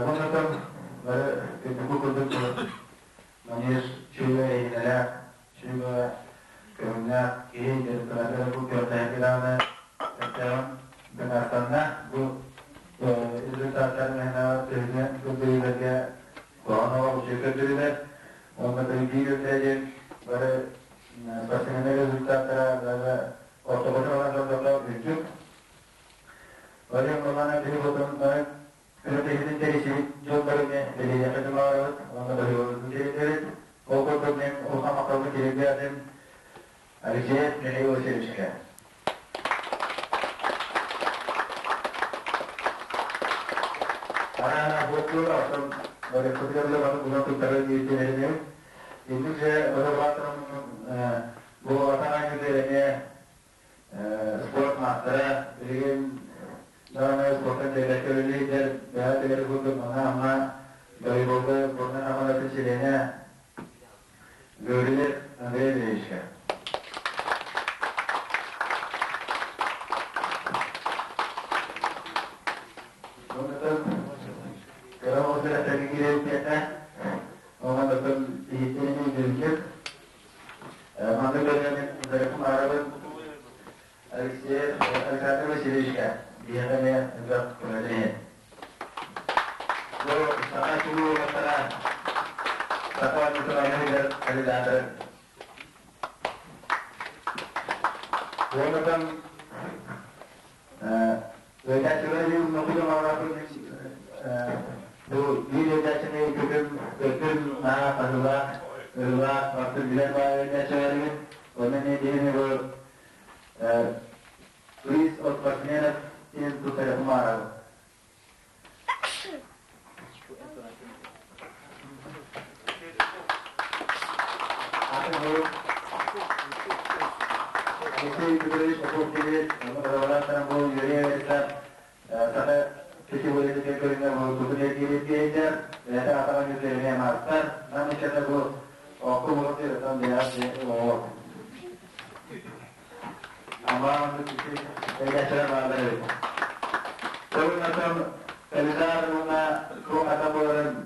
Оннотон бары үрдүкү курдук манеж чүгэ эйгэлээх Чүгэ көҥүллээх киһи дьарыктанарыгар бу күрэхтэһэргэ даҕаны сөптөөҕүн дакаастанна. Бу результаттар мээнэҕэ төһөнү көрдөрүүлэргэ куһаҕан оҕо үчүгэй көрдөрүүлэр уонна биир өттө диэн бары спортсменнар результаттара даже ортокутун ылан көрдөххө үрдүк. Владимир Мурманов биһи хотун Күрэхтэһиитин тэрийсибит дьон эмиэ бэлиэтиэххэ баҕарабыт уонна доруобуйабытын тириэрдэбит. Ол курдук мин улахан махталбын тириэрдээтим Алексеев Михаил Васильевичка. Араана буоттуур оттон Барыппытыгар бары булан туттары диэбитин Инник же Базарбаатырым бу атаҕа эмиэ спорт маастара билигин даҕаны спортан тэйбэккэ үлэлиир бэйэ курдук манна Амма волейболга сборнай хамаандатын чилиэнэ Гаврилев Андрей Андреевичка. Онтон кыра оҕо киирэн оҕо иһиттэрин өйдүүрүк Маннык бэлиэнэн Арабын Алексеев Александр Васильевичка биһиэхэ эмиэ элбэх көмөтүн иһин. Бу саха чулуу уолаттара саха оонньуутун кандидаттарын Уоннатан ыытааччылары нохуйа бу биир ыытааччыны көтүм өттүн наһаа хаһыылаах ырылаах артын билэр баай ыытааччыларыгын онно эмиэ биһини бу приз от спортсменов диэн туттарыахым баҕарабын. Прокопий Петрович Попов кэлбит, онно бырабалааттаран бу үөрэ эбэтэр саха пятиборецкай көрүҥэ бу тутун эргиирин тиэйдэр, бэйэтэ атаҕын үрдэринэ маастар, нам ыччата бу окко буолуохтар оттон бэйэҕэ оҕо. Амаан эйгэччилэр бааллар эбит. Тылын Элизар уонна туох ата буоларын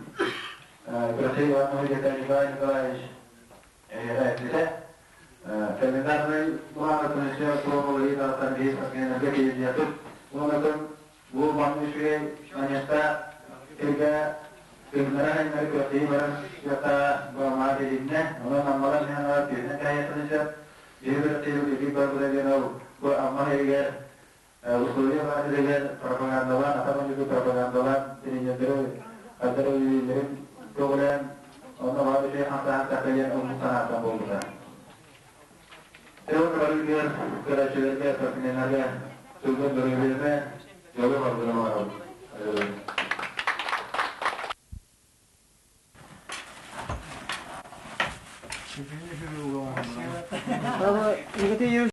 Прокопий Иванович Николай Николаевич эппитэ. Календарнай былаанатын өссө туруоруллуу таһыттан биир спортсменнарга тиийиэхпит. Уонна бу маннык үчүгэй манеста сиргэ тыыннара-айнары күрэхтэһии баран кыахта баамаа билиннэ. Онон Аммалар миһаналар түһүнэн кээһиэххин сөп. Биһи күрэхтэһиибит үтүк барбыта диэн ол бу Амма сиригэр условия баар сиригэр пропагандалаан, атах оонньуутун пропагандалаан тренердэри хайдах үлэлииллэрин көҕүлээн, онно баар үчүгэй хамсааһын тахса диэн омук санааттан буолбута. Тыл барыытыгар көрөөччүлэргэ, спортсменнарга сылгын доруобуйаны, дьолу барбыны баҕарабын. Спасибо.